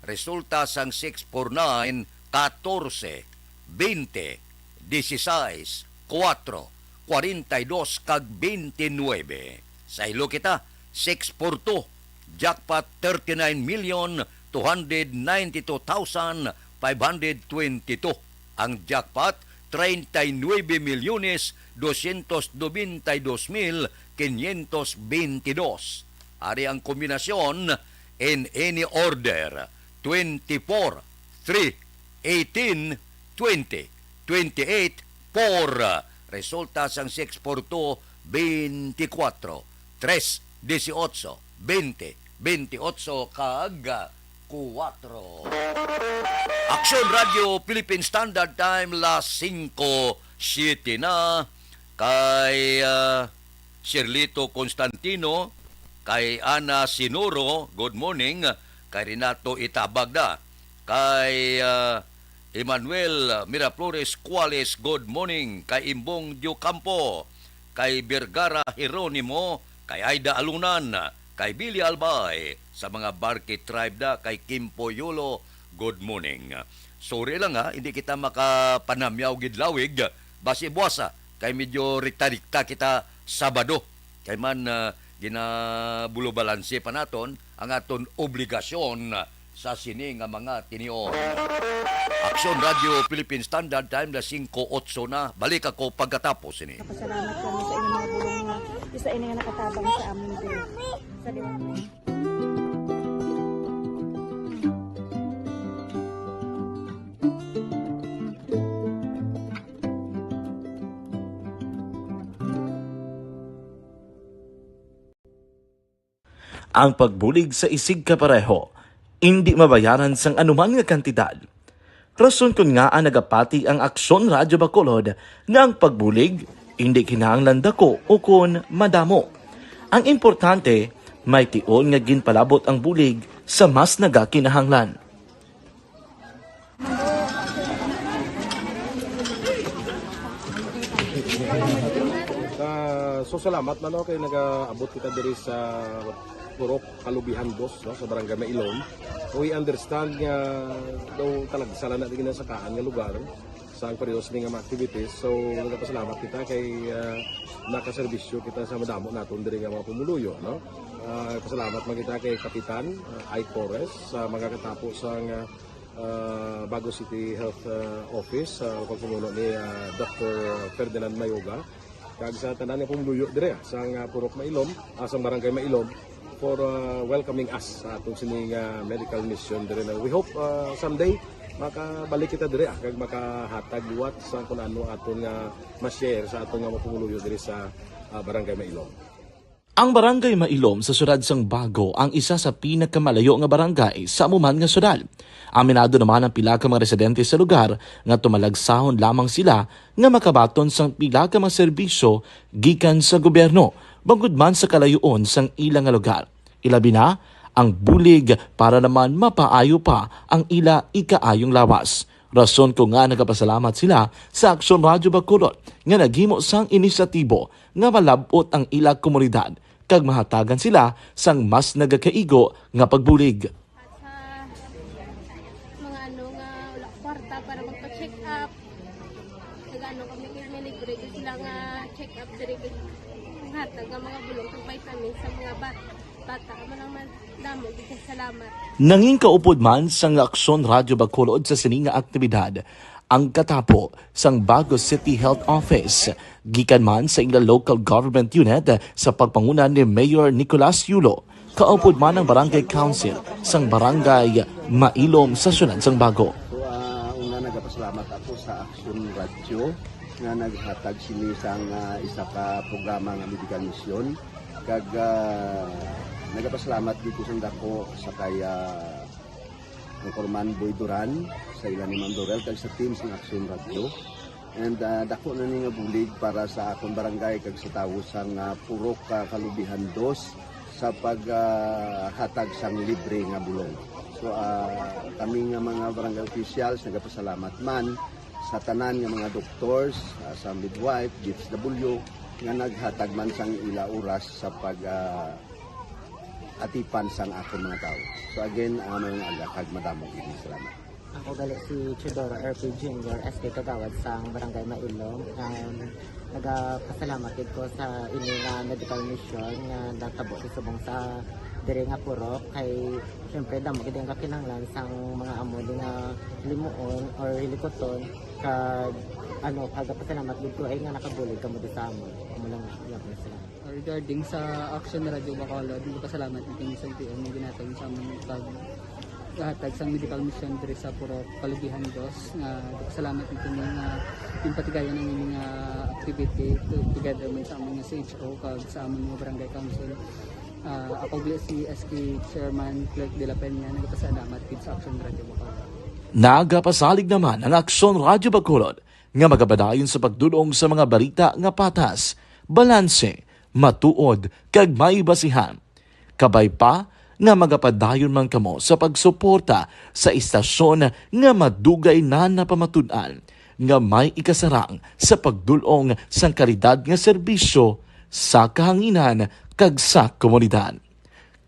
Resulta sang six four nine, katorse, bente, dieciséis, kuwatro, kwarenta y dos kag bente nuebe. Saylo kita, six four two, jackpot thirty-nine million two hundred ninety-two thousand five hundred twenty-two. Ang jackpot, treinta y nuebe milyones doscientos noventa y dos mil quinientos veintidós. Ari ang kombinasyon in any order, twenty-four, three, eighteen, twenty, twenty-eight, four. Resulta sang six four two, twenty-four, tres, dieciocho, veinte, veintiocho, kag kuwatro. Aksyon Radio Philippine Standard Time, las singko siete na. Kay, ah, Shirlito Constantino, kay Ana Sinuro, good morning. Kay Renato Itabag na. Kay, ah, Emmanuel Miraflores Cuales, good morning. Kay Imbong Diocampo, kay Vergara Jeronimo, kay Aida Alunan, kay Billy Albay, sa mga Barque tribe na, kay Kimpo Yolo, good morning. Sorry lang ha, hindi kita makapanamyaw gid lawig, basi buwasa, kay medyo rikta-rikta kita Sabado. Kay man, ah, ginabulubalanse pa naton ang aton obligasyon sa sini nga mga tinion. Aksyon Radio Philippine Standard Time, las singko otso na. Balik ako pagkatapos sini. Pasalamat kami sa inyong mga bulong nga isa ini nga nakatabang sa amin diri. Salamat. Ang pagbulig sa isigkapareho indi mabayaran sang anuman nga kantidad. Rason kon ngaa nagapati ang Aksyon Radyo Bacolod nga ang pagbulig indi kinahanglan dako ukon madamo. Ang importante, may tion nga ginpalabot ang bulig sa mas nagakinahanglan. Ah, so salamat man, no, kay nagaabot kita diri sa Purok Kalubihan Dos, no, sa Barangay Mailom. We understand nga daw talagsa lang na di ginasakaan nga lugar sa ang periodo sini nga mga activities. So, nagapasalamat kita kay, ah, nakaserbisyo kita sa madamo naton diri nga mga pumuluyo, no? Ah, pasalamat man kita kay Kapitan, ah, Ike Torres, sa mga katapo sa nga, ah, Bago City Health, ah, Office, sa pagpamuno ni, ah, Doctor Ferdinand Mayoga, kag sa tanan nga pumuluyo dire, ah, sa nga Purok Mailom, ah, sa Barangay Mailom, for, ah, welcoming us sa aton sini nga medical mission dire na. We hope, ah, someday makabalik kita dire, ah, kag makahatag liwat sa kung ano aton nga ma-share sa aton nga mga pumuluyo dire sa, ah, Barangay Mailom. Ang Barangay Mailom sa siyudad sang Bago ang isa sa pinakamalayo nga barangay sa amo man nga siyudad. Aminado naman ang pila ka mga residente sa lugar nga tumalagsahon lamang sila nga makabaton sang pila ka mga serbisyo gikan sa gobyerno, bangod man sa kalayoon sang ila nga lugar. Ilabi na ang bulig para naman mapaayo pa ang ila ikaayong lawas. Rason ko nga nagapasalamat sila sa Aksyon Radyo Bacolod nga naghimo sang inisyatibo nga malab-ot ang ila komunidad kag mahatagan sila sang mas nagakaigo nga pagbulig. Sa mga ano nga wala kwarta para magpa-check up, nag-ano kami, may libre gyud sila nga check up diri, hatag nga mga bulong kag vitamins sa mga ba-, bata. Amo lang man, damo gyud kay salamat. Nangin kaupod man sang Aksyon Radyo Bacolod sa sini nga aktibidad ang katapo sang Bago City Health Office, gikan man sa ila local government unit sa pagpanguna ni Mayor Nicolas Yulo, kaupod man ang Barangay Council sang Barangay Mailom sa siyudad sang Bago. So, ah, una, nagapasalamat ako sa Aksyon Radyo nga naghatag sini sang, ah, isa ka programa nga medical mission. Kag, ah, nagapasalamat gid ko sang dako sa kay, ah, Anchorman Boy Duran, sa ila ni Ma'am Dorel, kag sa team sang Aksyon Radyo. And, ah, dako na ni nga bulig para sa akon barangay kag sa tawo sang, ah, Purok, ah, Kalubihan Dos sa pag, ah, hatag sang libre nga bulong. So, ah, kami nga mga barangay officials nagapasalamat man sa tanan nga mga doctors, ah, sa midwife, D S W, nga naghatag man sang ila oras sa pag, ah, atipan sang akon mga tawo. So again, ah, maayong aga kag madamo gid nga salamat. Ako gali si Teodoro R P Junior, S K Kagawad sang Barangay Mailom. Um, nagapasalamat gid ko sa ini nga medical mission nga natabo sa subong sa diri nga purok, kay syempre damo gid ang kakinahanglan sang mga amo di nga limuon or hilikuton, kag ano, nagapasalamat gid ko ay nga nakabulig kamo di sa amon. Amo lang, yun, salamat. Regarding sa Action Radio Bacolod, nagpasalamat dito ni Santiago nga ginatag sa amon pag hatag sang medical mission diri sa Purok Kalubihan Dos, nga nagpasalamat dito ni nga yung patigayon ang ining, ah, activity to, together man sa amon nga C H O kag sa amon nga barangay council. Ah, ako gali si S K Chairman Clerk de la Peña, nagpasalamat gid sa Action Radio Bacolod. Nagapasalig naman ang Aksyon Radyo Bacolod nga magapadayon sa pagdul-ong sa mga balita nga patas, balanse, matuod, kag may basihan. Kabay pa nga magapadayon man kamo sa pagsuporta sa istasyon nga madugay na napamatud-an nga may ikasarang sa pagdul-ong sang kalidad nga serbisyo sa kahanginan kag sa komunidad.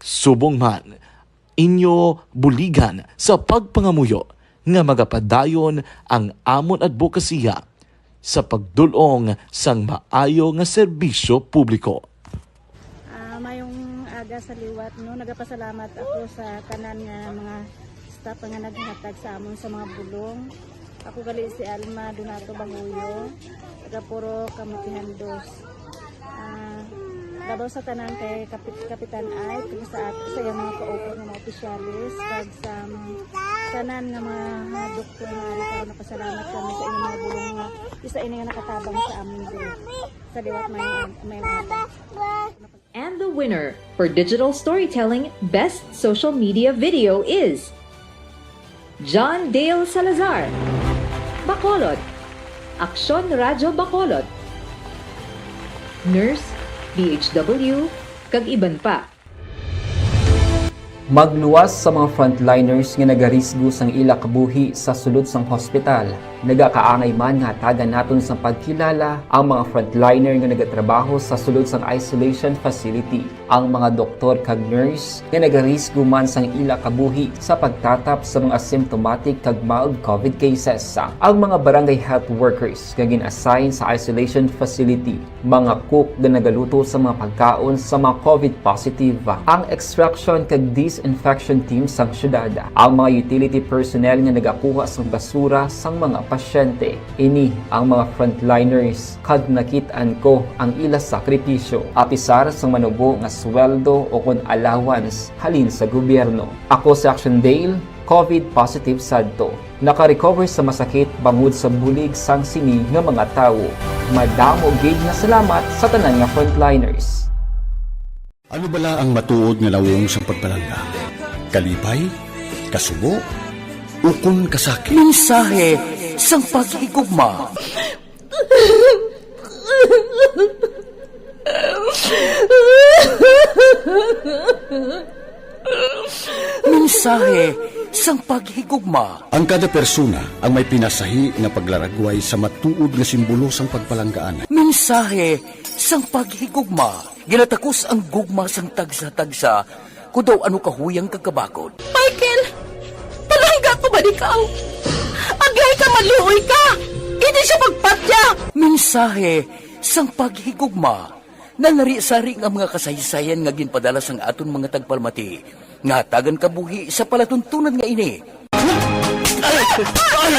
Subong man, inyo buligan sa pagpangamuyo nga magapadayon ang amon adbokasiya sa pagdul-ong sang maayo nga serbisyo publiko. Ah, mayong aga sa liwat, no? Nagapasalamat ako sa tanan nga mga staff nga naghatag sa amon sa mga bulong. Ako gali si Alma Donato Bahuyo, taga Purok Kalubihan Dos. Ah, labaw sa tanan kay Kapit-, Kapitan Ike, kag sa at-, sa iyang mga kaupo nga mga opisyalis, kag sa, um, tanan nga mga, mga doktor nga ari karon, napasalamat kami sa inyong mga bulong nga isa ini nga nakatabang sa amin diri. Sa liwat may, may mga And the winner for Digital Storytelling Best Social Media Video is John Dale Salazar, Bacolod, Aksyon Radyo Bacolod, Nurse, D H W, kag iban pa. Magluwas sa mga frontliners nga nagarisgo sang ila kabuhi sa sulod sang hospital. Nagakaangay man nga hatagan naton sang pagkilala ang mga frontliner nga nagatrabaho sa sulod sang isolation facility, ang mga doktor kag nurse nga nagarisgo man sang ila kabuhi sa pagtatap sa mga symptomatic kag mild covid cases, ang mga barangay health workers nga gin-assign sa isolation facility, mga cook nga nagaluto sa mga pagkaon sa mga covid positive, ang extraction kag disinfection team sang syudad, ang mga utility personnel nga nagakuha sang basura sang mga pasyente. Ini ang mga frontliners, kag nakit-an ko ang ila sakripisyo, apisar sang manubo nga sweldo o kon allowance halin sa gobyerno. Ako si Action Dale, covid positive sadto. Naka-recover sa masakit bangod sa bulig sang sini nga mga tawo. Madamo gid nga salamat sa tanan nga frontliners. Ano bala ang matuod nga nawong sang pagpalangga? Kalipay? Kasubo? Ukon kasakit? Mensahe sang paghigugma. Mensahe sang paghigugma. Ang kada persona ang may pinasahi nga paglaragway sa matuod nga simbolo sang pagpalanggaan. Mensahe sang paghigugma. Ginatakos ang gugma sang tagsa-tagsa, kon daw ano kahuyang kag kabakod. Michael, palangga ko ba ikaw? Agay ka, maluoy ka! Hindi siya pagpatya! Mensahe sang paghigugma. Nalarisari nga mga kasaysayan nga ginpadala sang aton mga tagpalamati nga hatagan kabuhi sa palatuntunan nga ini. Ay! Ay!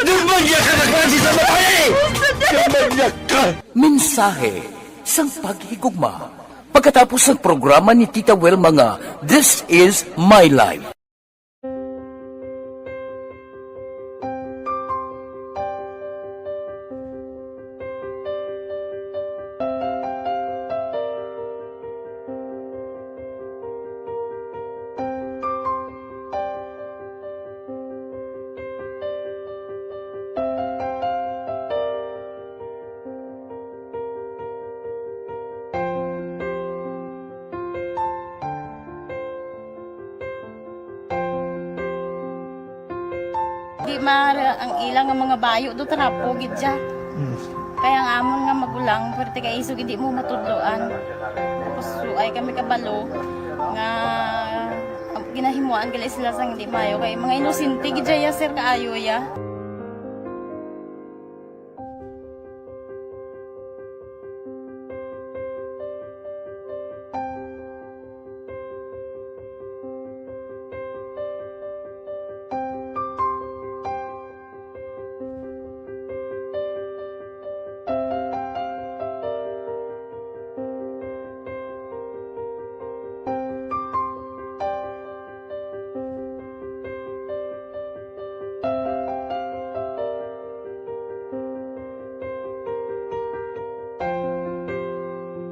Demonyo ka na klase sa babae! Demonyo ka! Mensahe sang paghigugma. Pagkatapos sang programa ni Tita Wilma nga This Is My Life. Di mara ang ilang nga mga bayo do, trapo gid siya. Mm. Kaya ang amon nga magulang, pwerte kay isog hindi mo matudloan. Tapos suay kami kabalo nga ginahimuan gali sila sang hindi maayo kay mga inosente gid siya, sir, kaayo ya.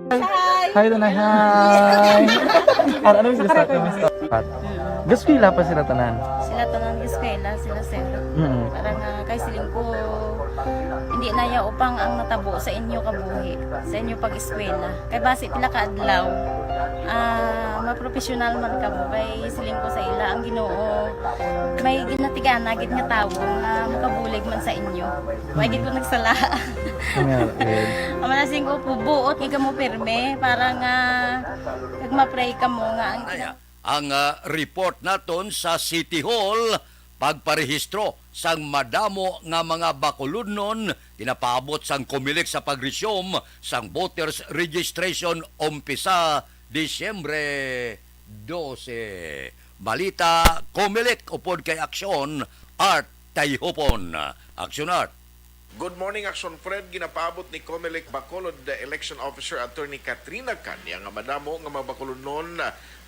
Hi! Hi, Tanay. Hi! Ar-, ano, Miss Gusta? Miss Pat? Gaskwela pa sila tanan? Sila tanan, gaskwela, sila, sir. Mm. Parang, ah, kay siling ko, hindi na ya upang ang natabo sa inyo kabuhi, sa inyo pag-eskwela. Kay basi pila ka adlaw, ah, mapropesyonal man kamo. Kay siling ko sa ila, ang Ginoo may ginatigana gid nga tawo nga makabulig man sa inyo. Wa gid ko nagsala. Amen. Amo na siling ko, buot gid kamo pirme para nga kag ma-pray kamo nga ang Ang, ah, report naton sa City Hall, pagparehistro sang madamo nga mga Bacolodnon ginapaabot sang Comelec sa pag-resume sang voters registration umpisa Disyembre dose. Balita, Comelec upod kay Aksyon, Art Tayhupon. Aksyon, Art. Good morning, Action Fred. Ginapaabot ni Comelec Bacolod Election Officer Attorney Katrina Canya nga madamo nga mga Bacolodnon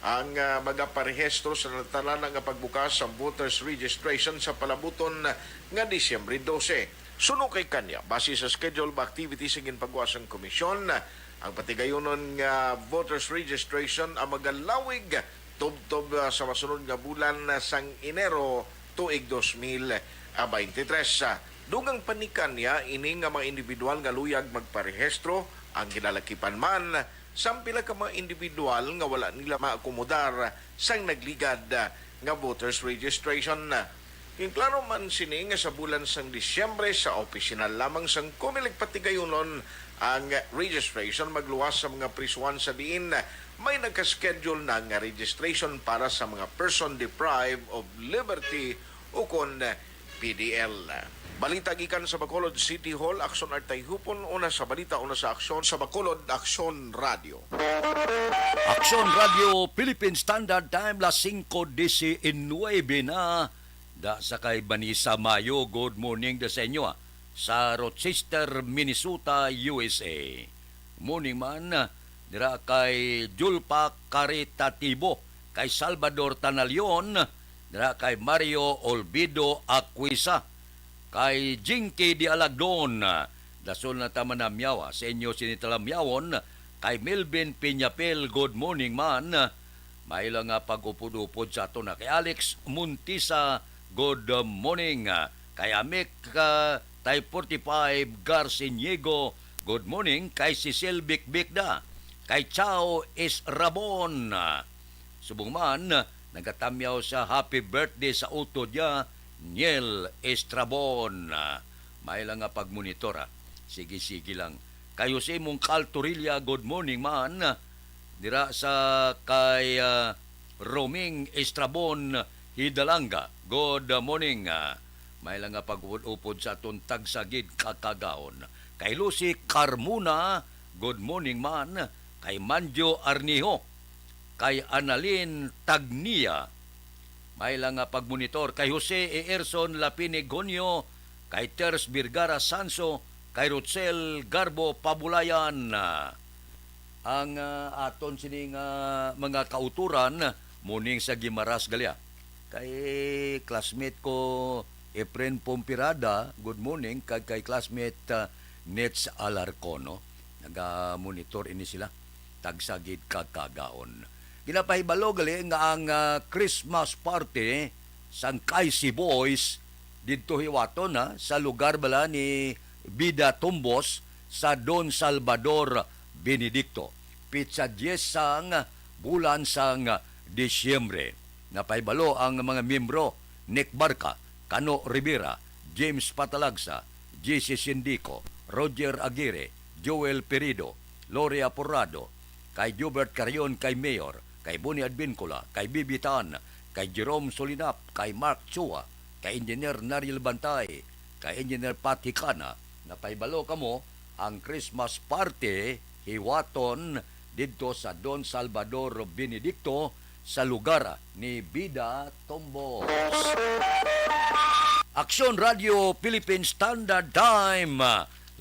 ang, ah, magaparehistro sa natalana nga pagbukas sa voters registration sa palabuton nga Disyembre dose. Suno kay Canya, base sa schedule of activities nga ginpagawa sang komisyon, ang patigayunon nga voters registration ang magalawig tubtob, ah, sa masunod nga bulan, ah, sang Enero tuig dos mil baynte tres. Dugang pa ni Canya, ini nga mga individual nga luyag magparehistro ang ginalakipan man sang pila ka mga individual nga wala nila maakomodar sang nagligad nga voters registration. Ginklaro man sini nga sa bulan sang Disyembre, sa opisinal lamang sang Comelec patigayunon ang registration magluwas sa mga prisuhan sa diin may nagka-schedule na nga registration para sa mga person deprived of liberty, ukon P D L. Balita gikan sa Bacolod City Hall, Aksyon Artay Hupon, una sa balita, una sa aksyon sa Bacolod, Aksyon Radio. Aksyon Radio Philippine Standard Time, las singko diecinuebe na. Da sa kay Vanessa Mayo, good morning da sa inyo, ah, sa Rochester, Minnesota, U S A. Morning man, ah, dira kay Julpa Caritatibo, kay Salvador Tanalion, dira kay Mario Olvido Aquisa, kay Jinky Di Alagdon. Dasol na ta manamyaw, ah, sa inyo sini talamyawon, kay Melvin Piñapel, good morning man. May lang nga pag-upod-upod sa aton na kay Alex Montisa, good morning. Kay Amik, ah, Tay forty-five Garciniego, good morning. Kay Cecil Bikbikda, kay Chao Israbon. Subong man, nagatamyaw sa happy birthday sa utod niya, Niel Estrabon. May lang nga pagmonitor, ah. Sige, sige lang. Kay Jose Mongcal Torilla, good morning man. Dira sa kay, ah, Roming Estrabon Hidalanga, good morning. Ah, may lang nga pag-upod-upod sa aton tagsa gid ka kagahon. Kay Lucy Carmona, good morning man. Kay Manjo Arnijo, kay Annalyn Tagnia, may lang nga pagmonitor. Kay Jose Earson Lapinigonio, kay Ters Vergara Sanso, kay Rutsel Garbo Pabulayan. Ang, ah, aton sining, ah, mga kauturan, morning sa Guimaras, Galia. Kay classmate ko, Efren Pompirada, good morning, kag kay classmate, ah, Nets Alarcon, no? Naga-monitor ini sila. Tagsa gid ka kagahon. Ginapahibalo gali nga ang, ah, Christmas party sang Kaisi Boys didto hiwaton, ha, sa lugar bala ni Bida Tumbos sa Don Salvador Benedicto, pitsa diyes sang bulan sang Disyembre. Napahibalo ang mga miyembro: Nick Barca, Cano Rivera, James Patalagsa, J C Sindico, Roger Aguirre, Joel Perido, Lori Aporado, kay Jobert Carion kay Mayor, kay Bonnie Advincula, kay Bibi Tan, kay Jerome Solinap, kay Mark Chua, kay Engineer Nariel Bantay, kay Engineer Pat Hicana. Napahibalo kamo, ang Christmas party hiwaton didto sa Don Salvador Benedicto sa lugar ni Bida Tombos. Aksyon Radio Philippine Standard Time,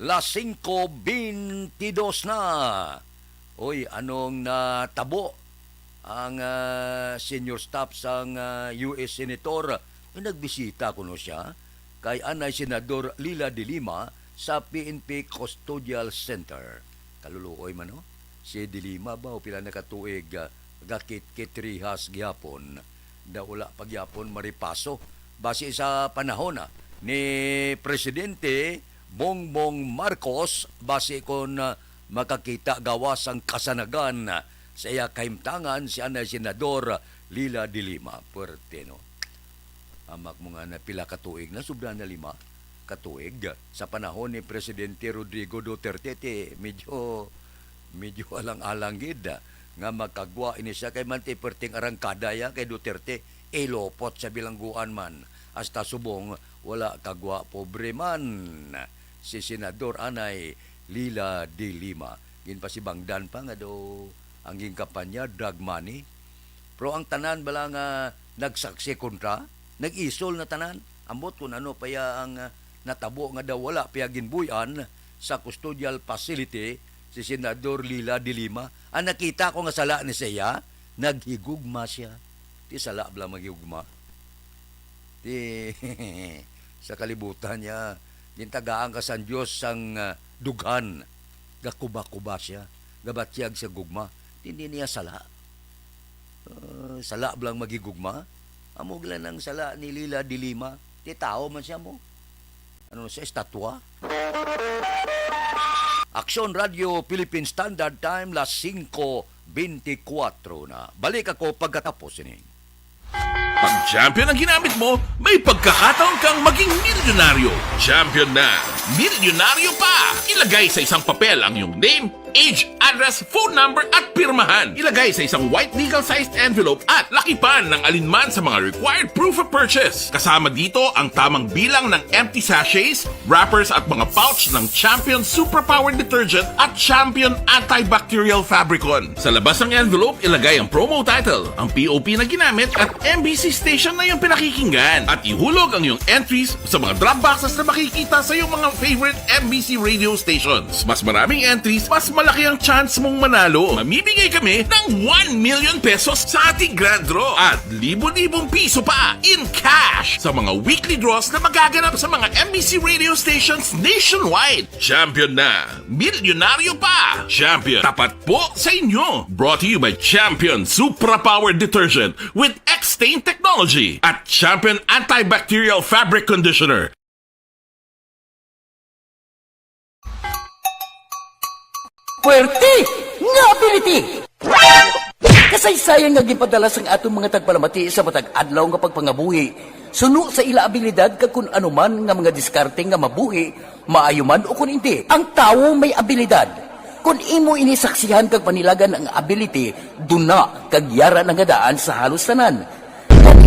las singko bentidus na. Oy, anong natabo? Ang, ah, senior staff sang, ah, U S senator, nagbisita kuno siya kay anay Senador Leila de Lima sa P N P Custodial Center. Kaluluoy man, no? Si de Lima ba, o pila na ka tuig, ah, gakitkit rihas gihapon, da wala pa gihapon maripaso. Basi sa panahon, ah, ni Presidente Bongbong Marcos, basi kon, ah, makakita gawas ang kasanagan, ah, sa iya kahimtangan si anay Senador Leila de Lima. Puwerte, no? Amak mo nga na pila ka tuig na, sobra na lima ka tuig. Sa panahon ni Presidente Rodrigo Duterte, ti medyo, medyo alang-alang gid, ah, nga magkagwa ini siya kay man ti perting arangkada ya kay Duterte, ilopot sa bilangguan man. Hasta subong, wala kagwa, pobre man si Senador anay Leila de Lima. Ginpasibangdan pa nga daw ang ginkampanya, drug money. Pero ang tanan bala nga nagsaksi kontra, nag-isol na tanan. Ambot kung ano pa ya ang, ah, natabo nga daw wala pa ya ginbuy-an sa custodial facility si Senador Leila de Lima. Ang nakita ko nga sala ni siya, naghigugma siya. Ti sala bala maghigugma. Ti sa kalibutan niya, gintagaan ka sang Dios sang, ah, dughan. Gakuba-kuba siya, gabatyag sa gugma. Hindi niya sala. Ah, sala bala maghigugma? Amo gila nang sala ni Leila de Lima. Ti tawo man siya mo. Ano siya, estatwa? Aksyon Radio Philippine Standard Time, las singko bentikuwatro na. Balik ako pagkatapos ini. Pag champion ang ginamit mo, may pagkakataon kang maging milyonaryo. Champion na, milyonaryo pa! Ilagay sa isang papel ang iyong name, age, address, phone number, at pirmahan. Ilagay sa isang white legal-sized envelope at lakipan ng alinman sa mga required proof of purchase. Kasama dito ang tamang bilang ng empty sachets, wrappers, at mga pouch ng Champion Superpower Detergent at Champion Antibacterial Fabricon. Sa labas ng envelope, ilagay ang promo title, ang P O P na ginamit, at M B C station na iyong pinakikinggan. At ihulog ang iyong entries sa mga drop boxes na makikita sa iyong mga favorite M B C radio stations. Mas maraming entries, mas malaki ang chance mong manalo. Mamimigay kami ng one million pesos sa ating grand draw at libo-libong piso pa in cash sa mga weekly draws na magaganap sa mga M B C radio stations nationwide. Champion na! Milyonaryo pa! Champion, tapat po sa inyo! Brought to you by Champion Supra Power Detergent with X-Stain Technology at Champion Antibacterial Fabric Conditioner. Puwerte nga ability! Kasaysayan nga ginpadala sang aton mga tagpalamati sa matag adlaw nga pagpangabuhi, suno sa ila abilidad kag kun ano man nga mga diskarte nga mabuhi, maayo man o kun indi. Ang tawo may abilidad. Kun imo ini saksihan kag panilagan ang ability, duna kag yara na nga daan sa halos tanan.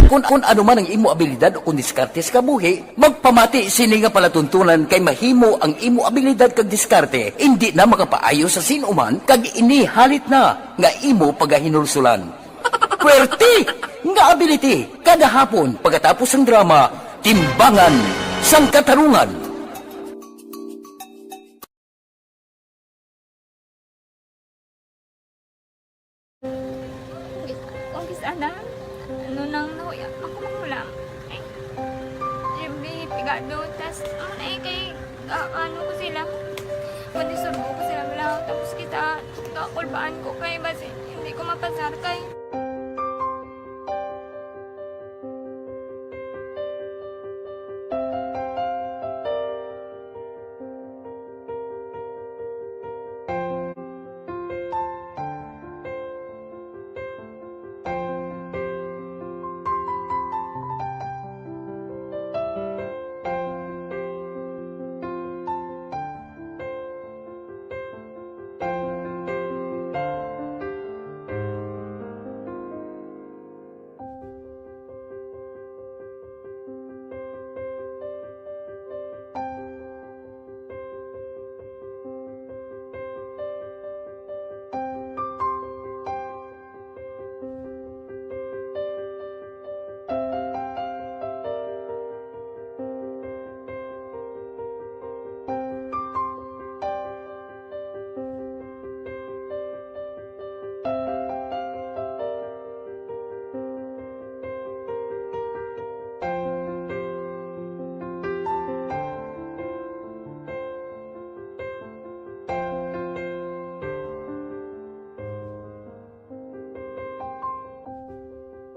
Kun, kun ano man ang imo abilidad o kun diskarte sa kabuhi, magpamati sini nga palatuntunan kay mahimo ang imo abilidad kag diskarte indi na makapaayo sa sin-o man kag ini halit na nga imo pagahinulsulan. Puwerte nga ability kada hapon pagkatapos sang drama, Timbangan sang Katarungan. Uy, Umpis, ana, ano nang nahuya ako manghulam? Ay, Jimmy, pigado, tas, ano na eh, kay, ah, ano ko sila, manisurbo ko sila, wala, tapos kita, kakulbaan ko kay, basi, hindi ko mapasar kay.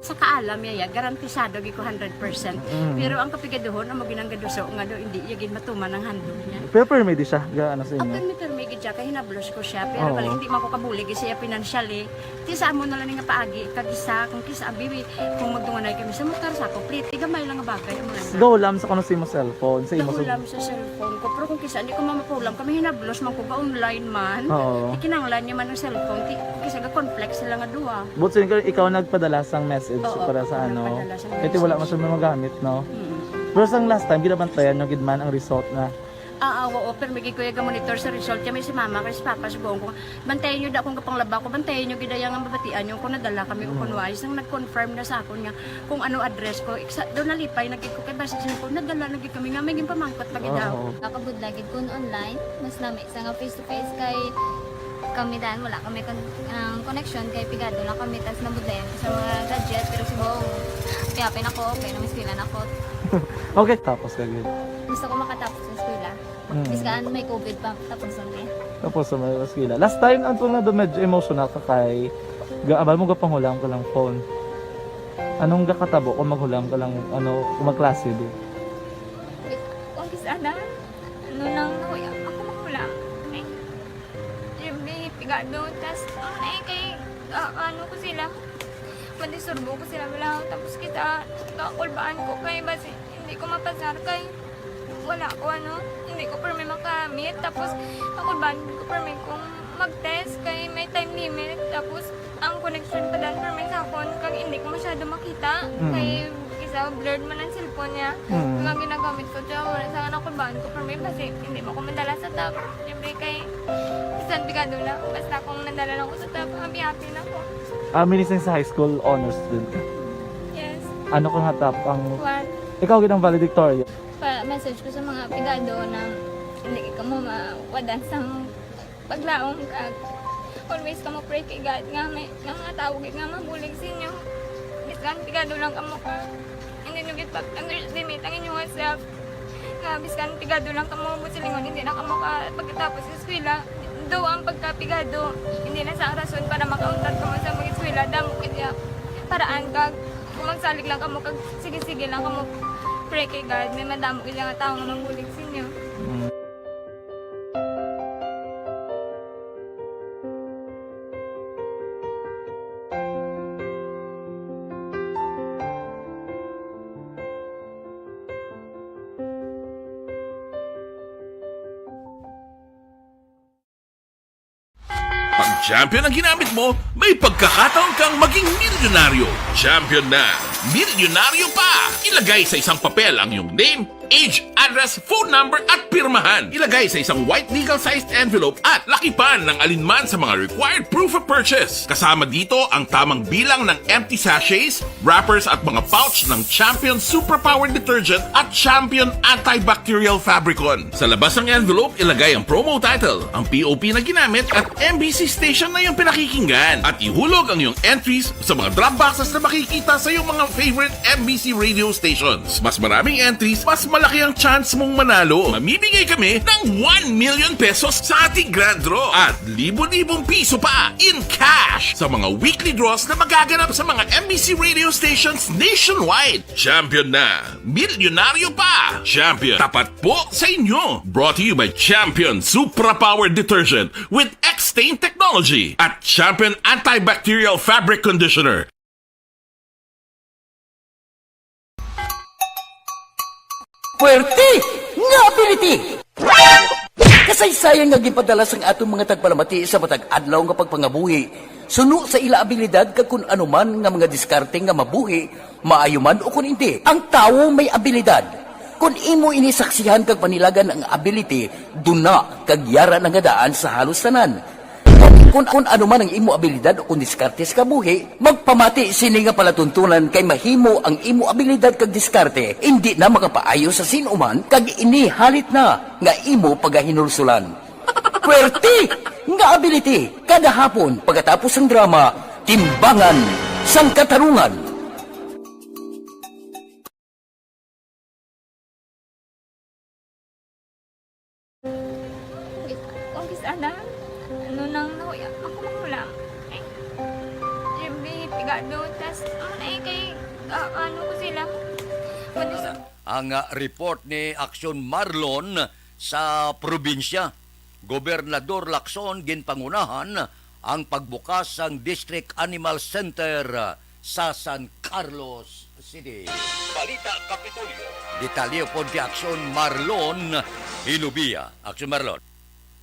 Sa kaalam, yaya, garantisado gid ko hundred percent. Mm. Pero ang kapigaduhon, amo gid ang gaduso nga daw hindi iya gid matuman ang handog niya. Pero permi di siya, ga-, ano sa inyo? Ah, permi, permi gid siya, kay hinablos ko siya. Pero Oo. Bali, hindi man ko kabulig siya financially. Ti sa amo na lang nga paagi, kag isa, kung kisa, abi, kung magdunganay kami sa motor, sa ako, plete, gamay lang nga bagay, amo lang. Gahulam sa kuno sa imo cellphone, sa imo sa Gahulam sa cellphone ko, pero kung kisa, hindi ko mamapulam, kami hinablos man ko, ga-online man. Oo. Ikinanglan niya man ang cellphone, ti-, kung kisa, ga-conflict sila nga duha. But so, ikaw, ikaw nagpadala sang message Oo, para sa ako ano? Nagpadala sang Kaya ti wala message. man siya magamit, no? Mm. Pero sang last time, ginabantayan nyo gid man ang result na. Ah, ah, oo, pero may gid ko yung monitor sa result. Kaya may si mama, kay si papa, subuon ko. Bantayan nyo da kung kapanglaba ko, bantayan nyo gid yung mabatian nyo kung nadala kami o Mm. kung wala. Isang nag-confirm na sa akon nga kung ano address ko. Iksa, doon nalipay, nagkik ko kay basta siya ko, nadala, nagkik kami nga, may ginpamangkot pa gid daw. Oo. Nakabudla gid kun online, mas lami sa nga face to face kay kami dan, wala kami kon-, ang connection kay pigado lang kami, tas nabudlayan ko sa mga gadget, pero subong, kaya pin ako, okay na, mas pila na ako. Okay, tapos ka gid. Gusto ko makatapos sa eskwela. Mm. Biskaan may covid pa, tapos lang eh. Tapos sa may eskwela. Last time, ang tunga doon, medyo emotional ka kay, ga-, abal mo, gapanghulam ka lang phone. Anong gakatabo kung maghulam ka lang, ano, kung magklase, di? Wait, kung kisa na, ano nang nahuya, ako maghulam. Ay, Jimmy, pigado, tas, ano na eh, kay, ah, ano ko sila, Madisturbo ko sila bala. Tapos kita, kakulbaan ko kay basi hindi ko mapasar kay wala ko, ano, hindi ko permi makamit. Tapos kakulbaan ko permi kung mag-test kay may time limit. Tapos ang connection pa dan permi sa akon kag hindi ko masyado makita. Mm. Kay isa blurred man ang cellphone niya. Mm. Kung ang ginagamit ko, siya wala sa nakulbaan ko permi basi hindi mo ko madala sa top. Siyempre kay bisan pigado lang, basta kung nadala lang ko sa top, happy-happy na ko. Ah, minising sa high school honors student ka? Yes. Ano ka nga top ang One. Ikaw gid ang valedictorian? Pa-message ko sa mga pigado na hindi ka mo mawadan sa paglaom kag always ka mo pray kay God nga may nga mga tawo gid nga mabulig sa inyo. Bisan pigado lang kamo ka. Hindi nyo gid pag-underestimate ang inyong self. Nga biskan pigado lang kamo, buot silingon, hindi na kamo ka pagkatapos sa eskwela. Daw ang pagkapigado, hindi na sa rason para makauntat kamo sa mag-eskwela. Damo kaya paraan kag kung magsalig lang kamo kag sige-sige lang kamo pray kay God, may madamo kaya nga tawo nga mabulig sa inyo. Mm. Pag champion ang ginamit mo, may pagkakataon kang maging milyonaryo. Champion na, milyonaryo pa! Ilagay sa isang papel ang iyong name, age, address, phone number, at pirmahan. Ilagay sa isang white legal-sized envelope at lakipan ng alinman sa mga required proof of purchase. Kasama dito ang tamang bilang ng empty sachets, wrappers, at mga pouch ng Champion Superpower Detergent at Champion Antibacterial Fabricon. Sa labas ng envelope, ilagay ang promo title, ang P O P na ginamit, at M B C station na iyong pinakikinggan. At ihulog ang iyong entries sa mga drop boxes na makikita sa iyong mga favorite M B C radio stations. Mas maraming entries, mas malaki ang chance mong manalo. Mamimigay kami ng one million pesos sa ating grand draw at libo-libong piso pa in cash sa mga weekly draws na magaganap sa mga M B C radio stations nationwide. Champion na! Milyonaryo pa! Champion, tapat po sa inyo! Brought to you by Champion Supra Power Detergent with X-Stain Technology at Champion Antibacterial Fabric Conditioner. Puwerte nga ability! Kasaysayan nga ginpadala sang aton mga tagpalamati sa matag adlaw nga pagpangabuhi, suno sa ila abilidad kag kun ano man nga mga diskarte nga mabuhi, maayo man o kun indi, ang tawo may abilidad. Kun imo ini saksihan kag panilagan ang ability, duna kag yara na nga daan sa halos tanan. Kun, kun ano man ang imo abilidad o kun diskarte sa kabuhi, magpamati sini nga palatuntunan kay mahimo ang imo abilidad kag diskarte indi na makapaayo sa sin-o man kag ini halit na nga imo pagahinulsulan. Puwerte nga ability kada hapon pagkatapos sang drama, Timbangan sang Katarungan. Kung kis-, kung kis-, ana, ano nang nahuya, makuha ko lang. Ay, Jimmy, pigado, tas, ano na eh, kay, ah, ano ko sila. Ano sa Ang, ah, report ni Aksyon Marlon sa probinsya. Gobernador Lacson ginpangunahan ang pagbukas sang District Animal Center sa San Carlos City. Balita Kapitolyo. Detalye pod kay Aksyon Marlon Hilubia. Aksyon Marlon.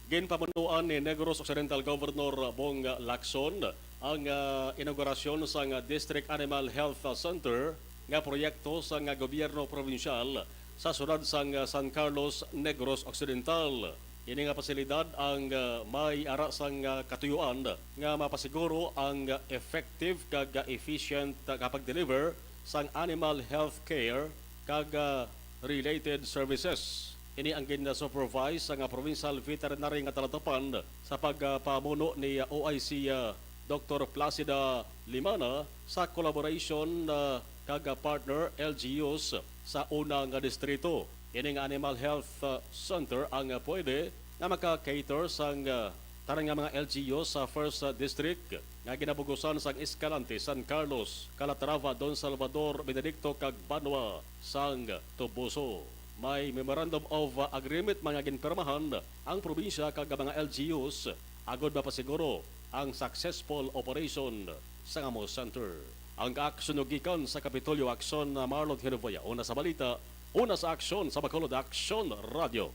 Ginpamunuan ni Negros Occidental Governor Bong Lacson ang, ah, inaugurasyon sang District Animal Health Center nga proyekto sang gobyerno probinsyal sa siyudad sang San Carlos, Negros Occidental. Ini nga pasilidad ang, ah, may ara sang, ah, katuyuan nga mapasiguro ang effective kag efficient nga pag-deliver sang animal health care kag, ah, related services. Ini ang gin-supervise sang, ah, Provincial Veterinary nga Talatapan sa pagpamuno ni, ah, O I C, ah, Doktor Placida Limana sa collaboration, ah, kag, ah, partner L G Us sa una nga distrito. Ini nga Animal Health, ah, Center ang, ah, pwede nga maka-cater sang, ah, tanan nga mga L G Us sa First, ah, District nga ginabugusan sang Escalante, San Carlos, Calatrava, Don Salvador, Benedicto, kag Banwa sang Toboso. May Memorandum of, ah, Agreement man nga ginpirmahan ang probinsya kag mga L G Us agod mapasiguro ang successful operation sang amo center. Ang kaaksyon gikan sa Kapitolyo Aksyon, uh, Marlon Genovoya. Una sa balita, una sa aksyon sa Bacolod, Aksyon Radio.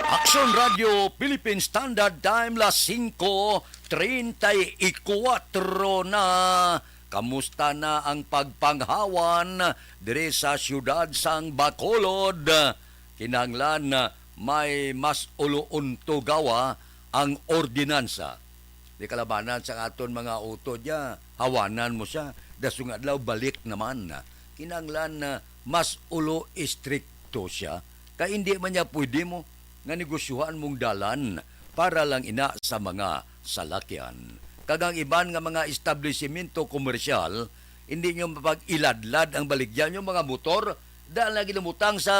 Aksyon Radio Philippine Standard Time, las singko treinta y cuatro na. Kamusta na ang pagpanghawan diri sa siyudad sang Bacolod? Kinahanglan may mas uluon tugawa ang ordinansa. Di kalabanan sa aton mga utod ya, hawanan mo siya, dasong adlaw balik naman. Kinahanglan na mas ulo istrikto siya, kay hindi man niya pwede mo nga negosyohan mong dalan para lang ina sa mga salakyan. Kag ang iban nga mga establisimento komersyal, hindi nyo mapag-iladlad ang baligya nyo, mga motor, dahil na ginamutang sa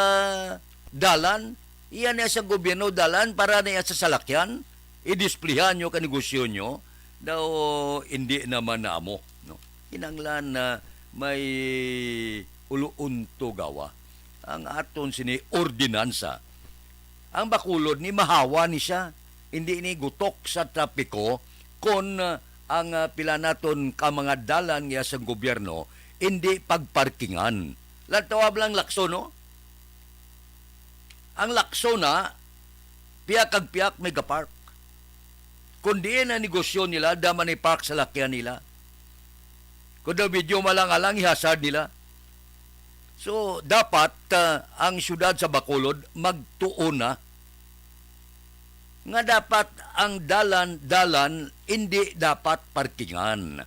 dalan, iya na sa gobyerno dalan para na sa salakyan, idisplihan nyo ka negosyo nyo, daw hindi naman na amo, no? Kinahanglan na may uluon tugawa ang aton sini ordinansa. Ang Bacolod ni mahawa ni siya, hindi ni gutok sa trapiko kon, ah, ang, ah, pila naton ka mga dalan nga sa gobyerno hindi pagparkingan. Lantawab lang lakso, no? Ang lakso na, piyak kag piyak may gapark. Kung diin ang negosyo nila, daman ni park sa lakyan nila. Kung daw medyo malang-alang, ihasad nila. So, dapat, ah, ang siyudad sa Bacolod magtuon na nga dapat ang dalan-dalan hindi dapat parkingan.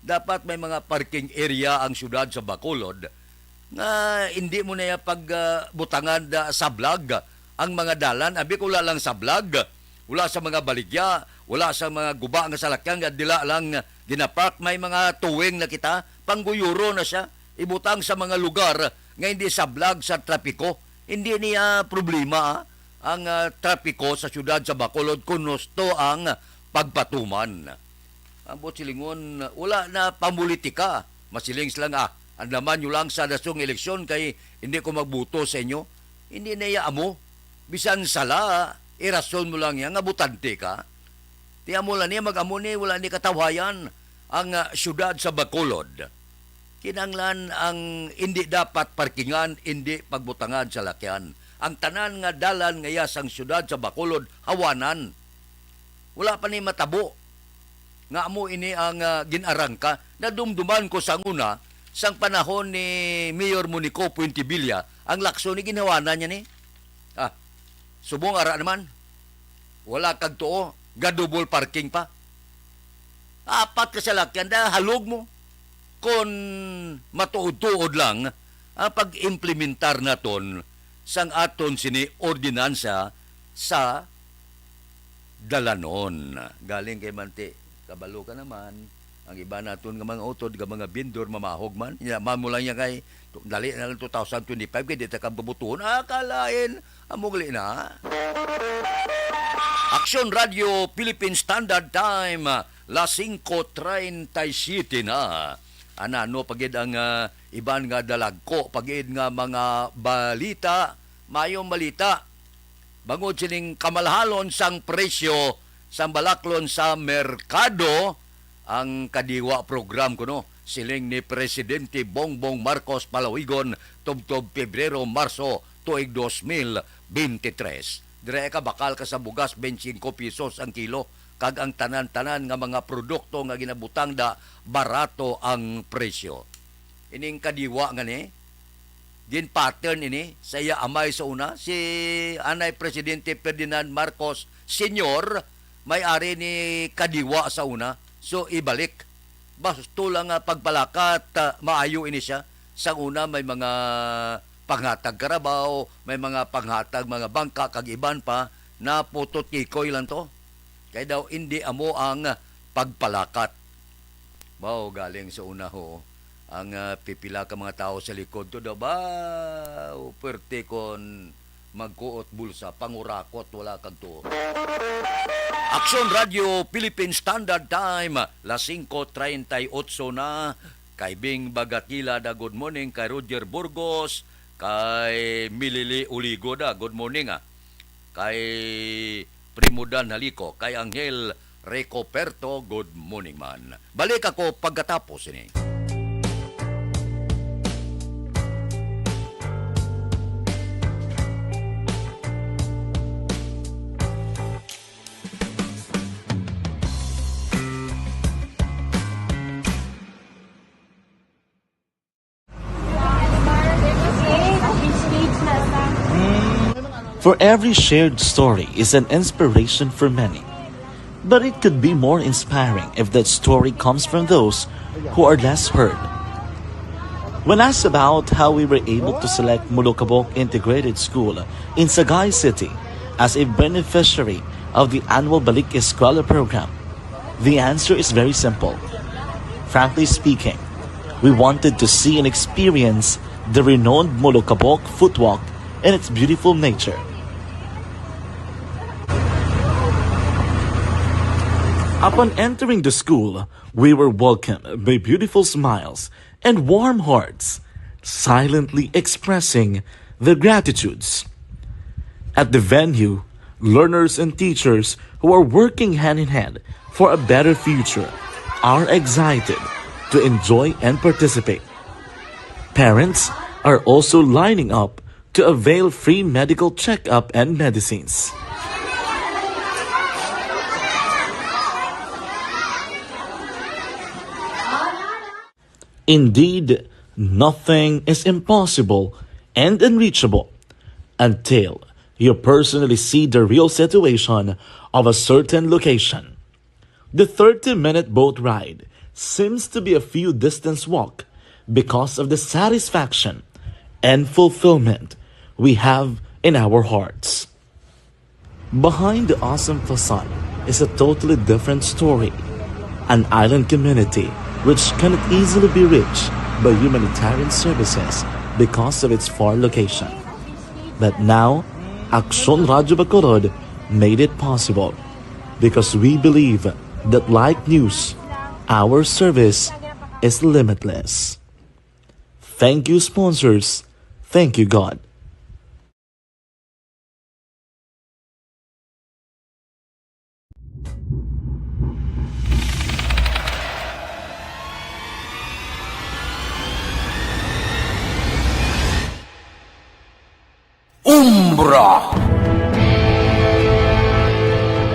Dapat may mga parking area ang siyudad sa Bacolod nga hindi mo na ya pag, ah, butangan da sablag ang mga dalan. Abi ko wala lang sablag, wala sa mga baligya, wala sa mga guba nga salakyan nga dila lang ginapark. May mga tuwing na kita, pangguyuro na siya. Ibutang sa mga lugar nga hindi sablag sa trapiko. Hindi niya problema, ah, ang, ah, trapiko sa siyudad sa Bacolod kung husto ang pagpatuman. Ang buot silingon, wala na pamulitika. Masiling sila nga, "Ah, andaman nyo lang sa dasong eleksyon kay hindi ko magboto sa inyo." Hindi na iya amo. Bisan sala, irason mo lang yan nga butante ka. Ti amo lang niya, mag-amo ni, wala ni katawhayan ang, ah, siyudad sa Bacolod. Kinahanglan ang hindi dapat parkingan, hindi pagbutangan sa lakyan. Ang tanan nga dalan nga iya sang siyudad sa Bacolod, hawanan. Wala pa ni matabo nga amo ini ang, ah, gin-arangka. Nadumduman ko sang una, sang panahon ni Mayor Monico Puentevilla, ang lakso ni ginhawanan niya ni. Ah, subong ara naman. Wala kag tuo, ga-double parking pa. Apat ka salakyan, da halog mo. Kon matuod-tuod lang ang pag-implementar naton sang aton sini ordinansa sa dalanon. Galing kay Manti, kabalo ka naman, ang iba naton nga mga utod, nga mga vendor, mamahog man. Nya, man mo lang yan kay, tu-, dali na lang two thousand twenty-five, kay di ta ka pabutuhon. Ah, kalain, among li na. Aksyon Radio Philippine Standard Time, las singko treinta y siete na. Anano pa gid ang, ah, iban nga dalagko pa gid nga mga balita, mayong balita. Bangod sining kamalahalon sang presyo sang balaklon sa merkado, ang Kadiwa Program kuno, siling ni Presidente Bongbong Marcos Palawigon, tubtob Pebrero, Marso, tuig dos mil bente tres. Diri ka bakal ka sa bugas, bente singko pesos ang kilo, kag ang tanan-tanan nga mga produkto nga ginabutang da, barato ang presyo. Ining Kadiwa nga ni, gin-pattern ini sa iya amay sa una, si anay Presidente Ferdinand Marcos Senior, may-ari ni Kadiwa sa una. So, ibalik. Basto lang nga pagpalakat, ah, maayo ini siya. Sa una, may mga panghatag karabaw, may mga panghatag mga bangka, kag iban pa, naputot kikoy lang to. Kay daw, indi amo ang pagpalakat. Bao galing sa una ho, ang, ah, pipila ka mga tawo sa likod to daw, bao, pwerte kon magkuot bulsa, pangurakot, wala kag tuo. Aksyon Radio Philippine Standard Time, las singko treinta y ocho na. Kay Bing Bagatila da, good morning. Kay Roger Burgos, kay Milili Uligo da, good morning, ah. Kay Primo Dan Haliko, kay Angel Rico Perto, good morning man. Balik ako pagkatapos ini. For every shared story is an inspiration for many. But it could be more inspiring if that story comes from those who are less heard. When asked about how we were able to select Molokabok Integrated School in Sagay City as a beneficiary of the annual Balik Eskwela program, the answer is very simple. Frankly speaking, we wanted to see and experience the renowned Molokabok footwalk and its beautiful nature. Upon entering the school, we were welcomed by beautiful smiles and warm hearts, silently expressing their gratitudes. At the venue, learners and teachers who are working hand in hand for a better future are excited to enjoy and participate. Parents are also lining up to avail free medical checkup and medicines. Indeed, nothing is impossible and unreachable until you personally see the real situation of a certain location. The thirty-minute boat ride seems to be a few distance walk because of the satisfaction and fulfillment we have in our hearts. Behind the awesome facade is a totally different story, an island community which cannot easily be reached by humanitarian services because of its far location. But now, Aksyon Radyo Bacolod made it possible because we believe that like news, our service is limitless. Thank you, sponsors. Thank you, God. Umbra.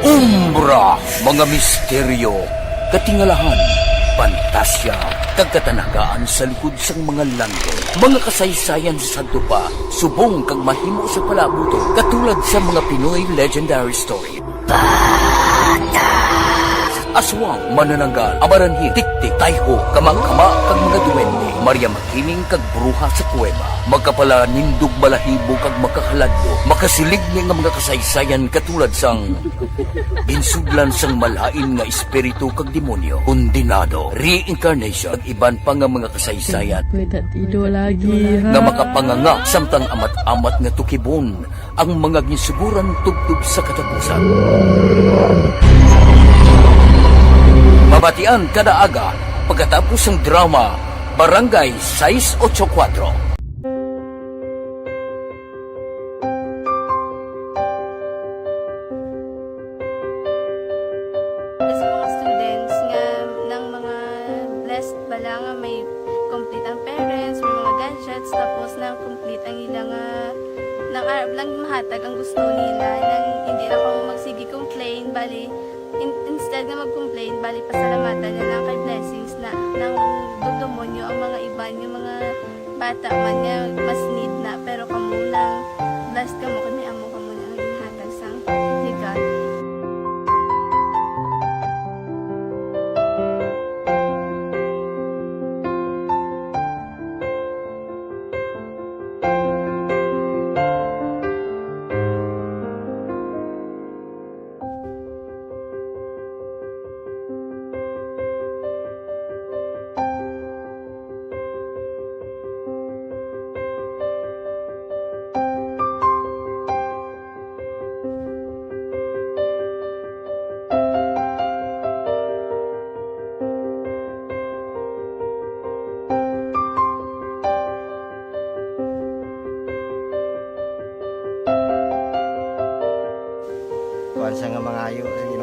Umbra, mga misteryo, katingalahan, pantasya, kag katanagaan sa likod sang mga langit. Mga kasaysayan sa sadto pa, subong kag mahimo sa palaabuton, katulad sa mga Pinoy legendary story. Aswang, manananggal, amaranhit, tiktik, tayho, kamangkama, kag mga duwende, Maria Makiling kag bruha sa kuweba, makapalanindog balahibo kag makahaladlo, makasiligni nga mga kasaysayan katulad sang ginsudlan sang malain nga espiritu kag demonyo, kondenado, reincarnation, kag iban pa nga mga kasaysayan May tatido lagi, ha? Nga makapanganga samtang amat-amat nga tukibon ang mga ginsuguran tubtob sa katapusan. Mabatian kada aga pagkatapos sang drama Barangay sais ocho kuwatro. Sa mga students nga nang mga blessed bala nga may complete ang parents, may mga gadgets, tapos na complete ang ila nga nang arab lang mahatag ang gusto nila, nang hindi na kamo magsige complain, bali in, instead nga mag-complain, bali pasalamatan na lang kay blessings na nang dugdumon nyo ang mga iban yung mga bata man nga mas need na, pero kamo lang blessed kamo kay may amo kamo na nga ginhatag sang regalo.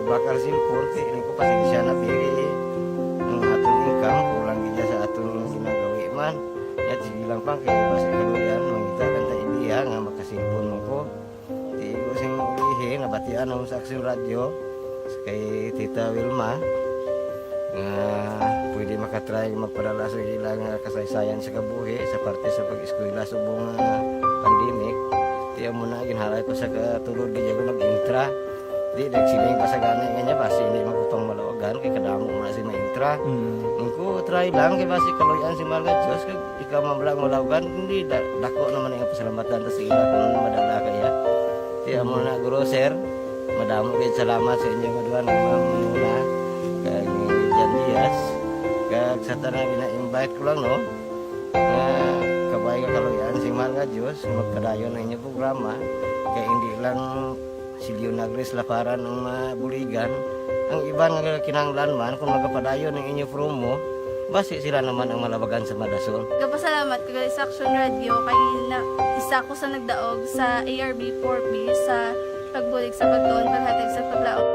Bakal cellphone, kay ini ko pasensya na, pero ang aton income, kulang gid sa aton ginagawi man. Yat, sige lang pa, kay basi kaluyan, mangita lang ta ideya nga makasilpon man ko. Di ko sing ulihi, nabatian ako sa Aksyon Radyo, kay Tita Wilma, nga pwede makatry magpadala sa ilang kasaysayan sa kabuhi, sa parte sa pag-eskwela subong nga pandemic. Kaya mo na, ginhalay pa sa katulod, di ako nag-intra. Di, nagsiling pa sa gani nga niya, basi hindi man ko pang malawagan, kay kadamo mo na si maintra. Mm. Ang ko, try lang, kay basi kaluyan si mahal nga Diyos, kag ikaw man lang malawagan, hindi, da-, dako naman ang pasalamatan ta sa ila kung madala kaya. Kaya mo na, Guro, Sir, madamo kayo salamat sa inyo nga duha, nga Ma'am Muna, kag ni Jan Diaz, kag sa tanan, gina-invite ko lang, no? Nga kabay nga kaluyan si mahal nga Diyos, magpadayon ang inyong programa, kay hindi lang si Leonagris Laparan ang mabuligan. Ang iban nga kinahanglan man, kung magapadayon ang inyo promo, basi sila naman ang malabagan sa madason. Gapasalamat ko gali sa Action Radio kay na, isa ko sa nagdaog sa A R B four B sa pagbulig sa pagtuon, paghatag sa paglaom.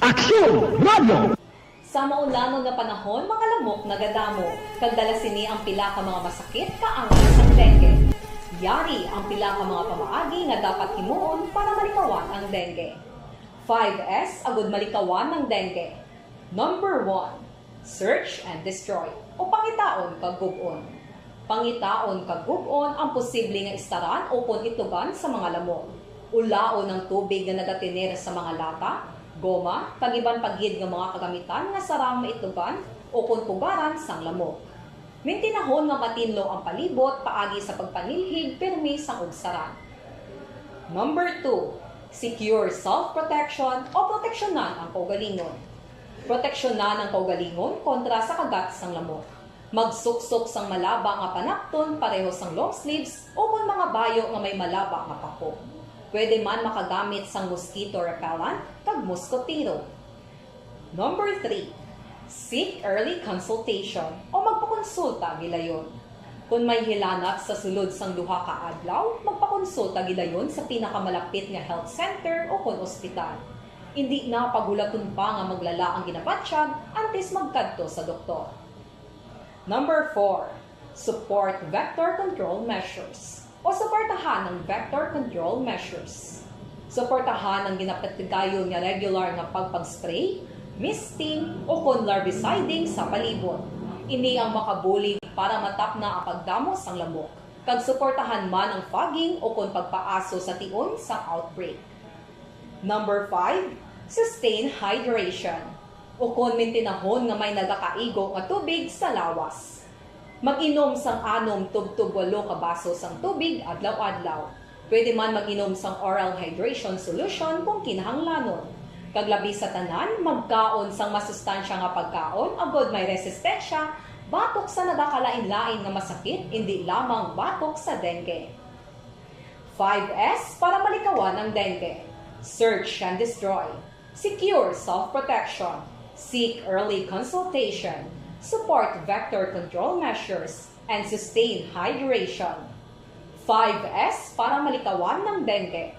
Aksyon Radio. Sa maulanon nga panahon, mga lamok nagadamo, kag dala sini ang pila ka mga masakit kaangay sang dengue. Yari ang pila ka mga pamaagi nga dapat himuon para malikawan ang dengue. Five S agud malikawan ang dengue. Number one, search and destroy, o pangitaon kag gub-on. Pangitaon kag gub-on ang posible nga istaran ukon itugan sa mga lamok. Ulaon ang tubig nga nagatener sa mga lata, goma, kag iban pa gid nga mga kagamitan nga sarang maitugan ukon pugaran sang lamok. Mintinahon nga matinlo ang palibot paagi sa pagpanilhig pirmi sang ubsaran. Number two, secure self-protection o proteksyonan ang kaugalingon. Proteksyonan ang kaugalingon kontra sa kagat sang lamok. Magsuksok sang malaba nga panapton pareho sang long sleeves ukon mga bayo nga may malaba nga pako. Pwede man makagamit sang mosquito repellent kag moskotero. Number three, seek early consultation o magpakonsulta gilayon. Kon may hilanat sa sulod sang duha ka adlaw, magpakonsulta gilayon sa pinakamalapit nga health center ukon ospital. Indi na paghulaton pa nga maglala ang ginabatyag antes magkadto sa doktor. Number four, support vector control measures o suportahan ang vector control measures. Suportahan ang ginapatigayon nga regular nga pagpag-spray, misting, ukon larviciding sa palibot. Ini ang makabulig para matapna ang pagdamo sang lamok, kag suportahan man ang fogging ukon pagpaaso sa tion sang outbreak. Number five, sustain hydration, ukon mintinahon nga may nagakaigo nga tubig sa lawas. Mag-inom sang anom tubtob walo ka baso sang tubig adlaw-adlaw. Pwede man mag-inom sang oral hydration solution kung kinahanglanon. Kag labi sa tanan, magkaon sang masustansya nga pagkaon agod may resistensya batok sa nagakalain-lain nga masakit, indi lamang batok sa dengue. Five S para malikawan ang dengue. Search and destroy. Secure self-protection. Seek early consultation. Support vector control measures. And sustain hydration. Five S para malikawan ng dengue.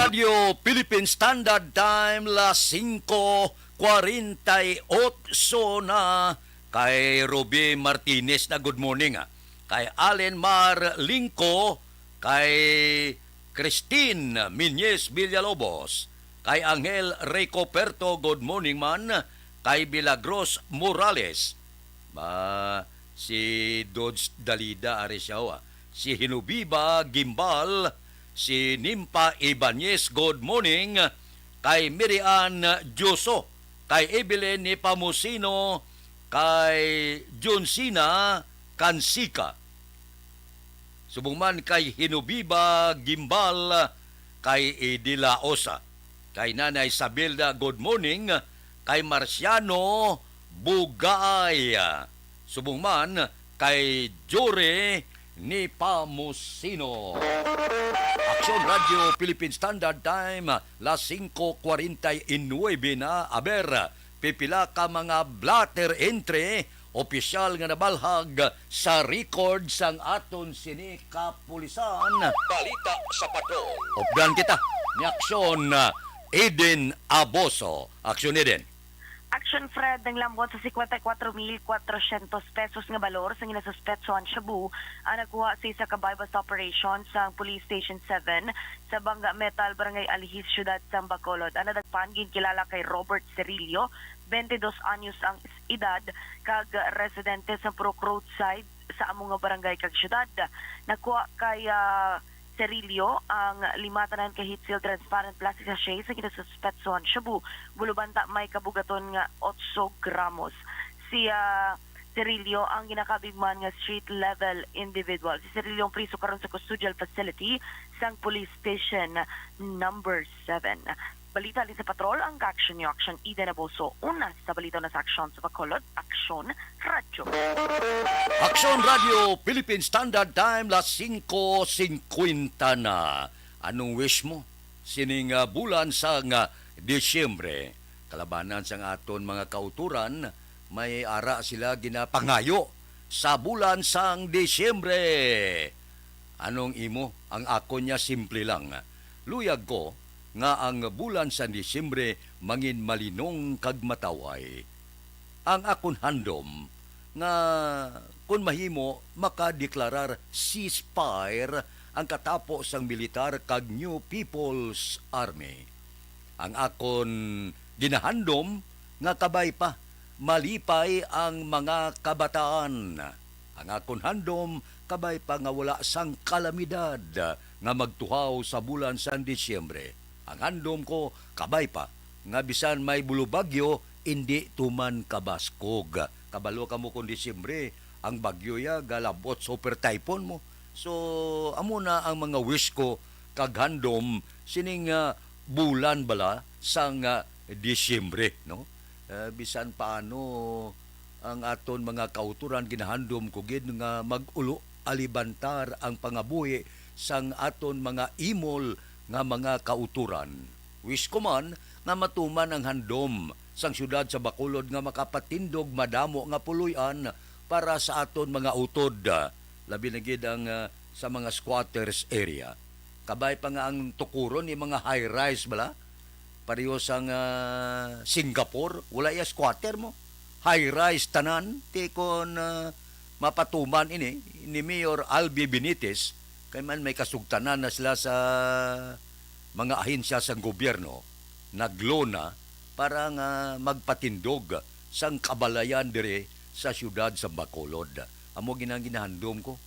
Radio Philippine Standard Time, las singko kwarenta y otso na. Kay Ruby Martinez na, good morning, ah. Kay Allen Mar Lingco, kay Christine Miñez Villalobos, kay Angel Ricoperto, good morning man, kay Milagros Morales, ah, si Dodge Dalida, ari siya, ah, si Hinubiba Gimbal, si Nimpa Ibanez, good morning, kay Mirian Dioso, kay Evelyn Nepomuceno, kay John Cena Cansika. Subong man kay Hinubiba Gimbal, kay Idi Laos, kay Nanay Sabilda, good morning, kay Marciano Bugay, subong man kay Jory Nepomuceno. Aksyon Radio Philippine Standard Time, las singko kwarenta y nuebe na. Aber, pipila ka mga blotter entry opisyal nga nabalhag sa record sang aton sini kapulisan. Balita sa Patrol. Updan kita ni Aksyon, uh, Eden Aboso. Aksyon, Eden. Action Fred, nanglambot sa cincuenta y cuatro mil cuatrocientos pesos nga balor sang ginasuspetsohan shabu ang nakuha sa isa ka buy-bust operation sang Police Station seven sa Banga Metal, Barangay Alihis, Siyudad sang Bacolod. Ang nadakpan ginkilala kay Robert Cerillo, twenty-dos anyos ang edad, kag residente sa Purok Roadside sa amo nga barangay kag siyudad. Nakuha kay, ah, Cerillo ang lima tanan ka heat-sealed transparent plastic sachet sa ginasuspetsohan shabu, bulubanta may kabugaton nga otso gramos. Si, ah, Cerillo ang ginakabig man nga street-level individual. Si Cerillo ang priso karon sa custodial facility sang Police Station Number Seven. Balita halin sa Patrol, ang kaaksyon niyo, Aksyon Eden Aboso. Una sa balita, una sa aksyon sa Bacolod, Aksyon Radyo. Aksyon Radyo, Philippine Standard Time, las singko singkwenta na. Anong wish mo sining, ah, bulan sang, ah, Disyembre? Kalabanan sang aton mga kauturan, may ara sila ginapangayo sa bulan sang Disyembre. Anong imo? Ang akon niya simple lang. Luyag ko nga ang bulan sa Disyembre mangin malinong kag mataw-ay. Ang akon handom nga, kun mahimo, makadeklarar ceasefire ang katapo sang militar kag New People's Army. Ang akon ginahandom nga kabay pa malipay ang mga kabataan. Ang akon handom kabay pa nga wala sang kalamidad nga magtuhaw sa bulan sang Disyembre. Ang handom ko kabay pa nga bisan may bulubagyo, indi tuman kabaskog. Kabalo kamo kon Disyembre, ang bagyo ya galabot super typhoon mo. So, amo na ang mga wish ko kag handom sining, ah, bulan bala sang, ah, Disyembre, no? Eh, bisan paano, ang aton mga kauturan, ginahandom ko gid nga mag-ulo alibantar ang pangabuhi sang aton mga imol nga mga kauturan. Wish ko man nga matuman ang handom sang siyudad sa Bacolod nga makapatindog madamo nga puloy-an para sa aton mga utod, labi na gid ang, ah, sa mga squatters area. Kabay pa nga ang tukuron ni mga high-rise bala, pareho sang, ah, Singapore, wala iya squatter mo. High-rise tanan, ti kon, ah, mapatuman ini ni Mayor Albi Benitez, kay man may kasugtanan na sila sa mga ahensya sang gobyerno, nag-loan na para nga magpatindog sang kabalayan diri sa siyudad sa Bacolod. Amo gid ang ginahandom ko.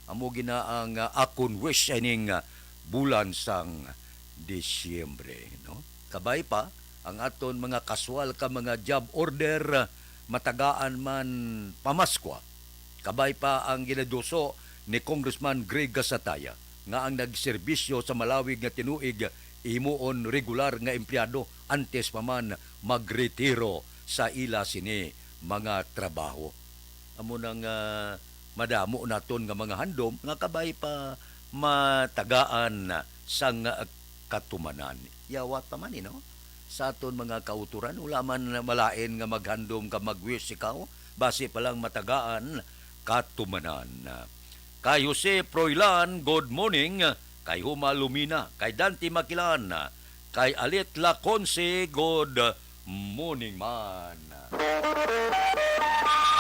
Amo gina ang, ah, akon wish ining, ah, bulan sang Disyembre, no? Kabay pa ang aton mga kaswal ka mga job order, ah, matagaan man pamaskwa. Kabay pa ang ginaduso ni Congressman Greg Gasataya nga ang nagserbisyo sa malawig nga tinuig himuon regular nga empleyado antes pa man magretiro sa ila sini mga trabaho. Amo nang, ah, madamo naton nga mga handom nga kabay pa matagaan sang, ah, katumanan. Yawa pa man, eh, no? Sa aton mga kauturan, wala man malain nga maghandom ka, mag-wish ikaw, basi pa lang matagaan katumanan. Kay Jose Froilan, good morning. Kay Huma Lumina, kay Dante Makilan, kay Alit Laconce, good morning man.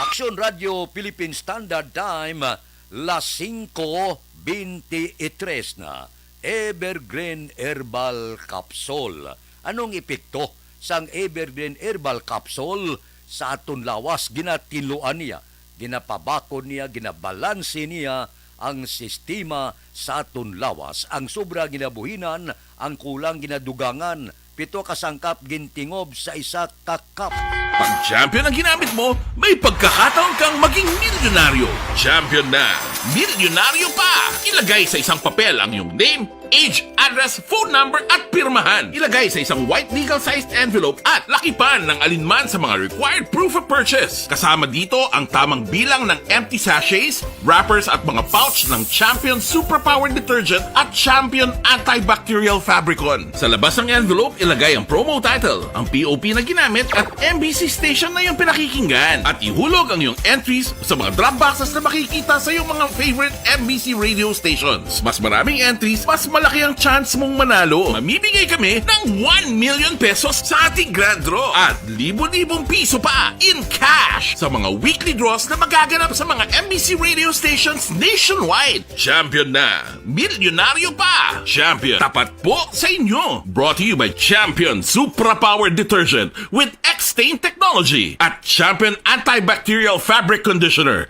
Aksyon Radio Philippine Standard Time, las singko bente y tres na. Evergreen Herbal Capsule. Anong epekto sang Evergreen Herbal Capsule sa aton lawas? Ginatinluan niya, ginapabakod niya, ginabalanse niya ang sistema sa aton lawas. Ang sobra ginabuhinan, ang kulang ginadugangan. Pito ka sangkap gintingob sa isa ka cup. Pag champion ang ginamit mo, may pagkakataon kang maging milyonaryo. Champion na, milyonaryo pa! Ilagay sa isang papel ang iyong name, age, address, phone number, at pirmahan. Ilagay sa isang white legal-sized envelope at lakipan ng alinman sa mga required proof of purchase. Kasama dito ang tamang bilang ng empty sachets, wrappers, at mga pouch ng Champion Suprapower Detergent at Champion Antibacterial Fabricon. Sa labas ng envelope, ilagay ang promo title, ang P O P na ginamit, at M B C station na iyong pinakikinggan. At ihulog ang iyong entries sa mga drop boxes na makikita sa iyong mga favorite M B C radio stations. Mas maraming entries, mas malaki ang chance mong manalo. Mamimigay kami ng one million pesos sa ating grand draw at libo-libong piso pa in cash sa mga weekly draws na magaganap sa mga M B C radio stations nationwide. Champion na! Milyonaryo pa! Champion, tapat po sa inyo! Brought to you by Champion Supra Power Detergent with X-Stain Technology at Champion Antibacterial Fabric Conditioner.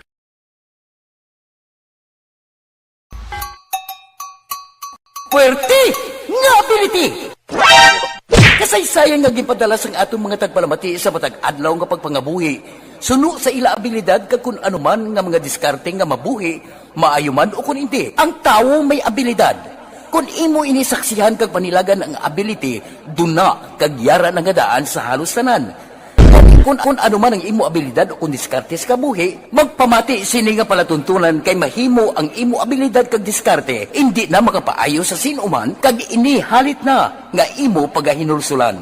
Puwerte nga ability! Kasaysayan nga ginpadala sang aton mga tagpalamati sa matag adlaw nga pagpangabuhi, suno sa ila abilidad kag kun ano man nga mga diskarte nga mabuhi, maayo man o kun indi. Ang tawo may abilidad. Kun imo ini saksihan kag panilagan ang ability, duna kag yara na nga daan sa halos tanan. Kun, kun ano man ang imo abilidad o kun diskarte sa kabuhi, magpamati sini nga palatuntunan kay mahimo ang imo abilidad kag diskarte indi na makapaayo sa sin-o man kag ini halit na nga imo pagahinulsulan.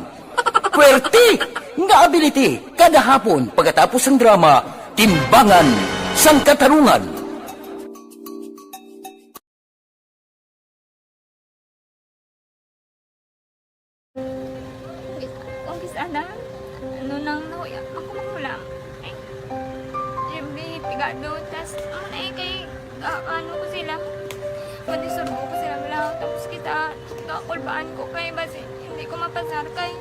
Puwerte nga ability kada hapon pagkatapos sang drama, Timbangan sang Katarungan. Kung kis-a na, ano nang nahuya, makumakulang. Ay, Jimmy, pigado, tas, ano na eh, kay, ah, ano ko sila, madisurbo ko sila, wala, tapos kita, kakulbaan ko kay, basi, hindi ko mapasar kay.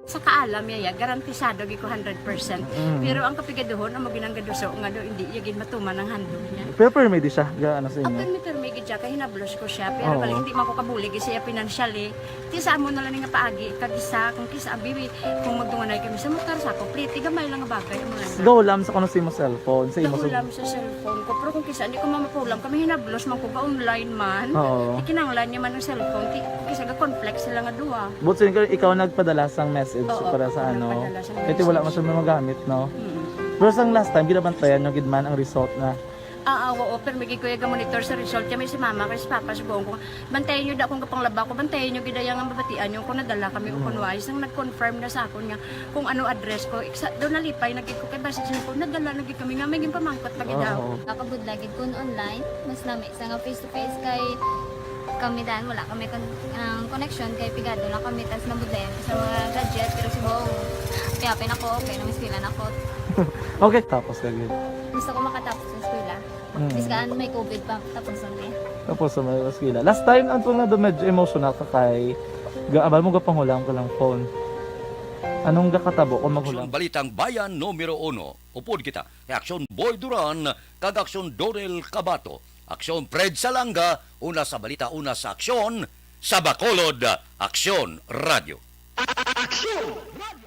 Sa kaalam niya, ya, garantisado gid ko hundred percent. Mm. Pero ang kapigaduhon, amo gid ang gaduso nga do, hindi iya gid matuman ang handog niya. Pero permi di siya, ga, ano sa inyo? Ah, permi, permi gid siya, kay hinablos ko siya. Pero Oo. bali, hindi man ko kabulig siya financially. Ti sa amo na lang nga paagi, kag isa, kung kisa, abi, kung magdunganay kami sa motor, sa ako, pliti, gamay lang nga bagay, amo lang. Gahulam sa kuno sa imo cellphone, sa imo Gahulam sa cellphone ko, pero kung kisa, hindi ko mamapulam, kami hinablos man ko, ga-online man. Oo. Ikinanglan niya man ang cellphone, ti, kisa ga-conflict sila nga duha. But so, ikaw, ikaw nagpadala sang message Oo, para sa ako ano? nagpadala sang Kasi wala message. man siya magamit, no? Mm. Pero sang last time, ginabantayan nyo gid man ang result na Ah, ah, oo, pero may gid ko iya ga-monitor sa result. Kami si mama, kay si papa, subuhon ko, bantayan nyo da akong gapanglaba ko, bantayan nyo gid iya nga mabatian nyo kung nadala kami o Mm. kung wala. Sang nag-confirm na sa akon nga kung ano address ko, iksa, daw nalipay na gid ko, kay basi sa ko, nadala na gid kami nga may ginpamangkot pa gid daw. Oo. Nakabudlay gid kun online, mas nami sa nga face to face kay kami dan, wala kami kon-, ang connection kay pigado lang kami, tas nabudlayan ko sa mga gadget, pero subong, kaya pa na ko, okay, nang eskwela na ko. Okay, tapos ka gid. Gusto ko makatapos sa eskwela. Mm. Bis kaan may covid pa, tapos ang eh. Tapos sa mga eskwela. Last time, ang tunga do medyo emotional ka kay, ga-, abal mo gapanghulam ka lang phone. Anong gakatabo kung maghulam? Aksyon Balitang Bayan numero uno. Upod kita kay Aksyon Boy Duran kag Aksyon Donel Cabato. Aksyon Fred Salanga, una sa balita, una sa aksyon, sa Bacolod, Aksyon Radio. Aksyon Radio.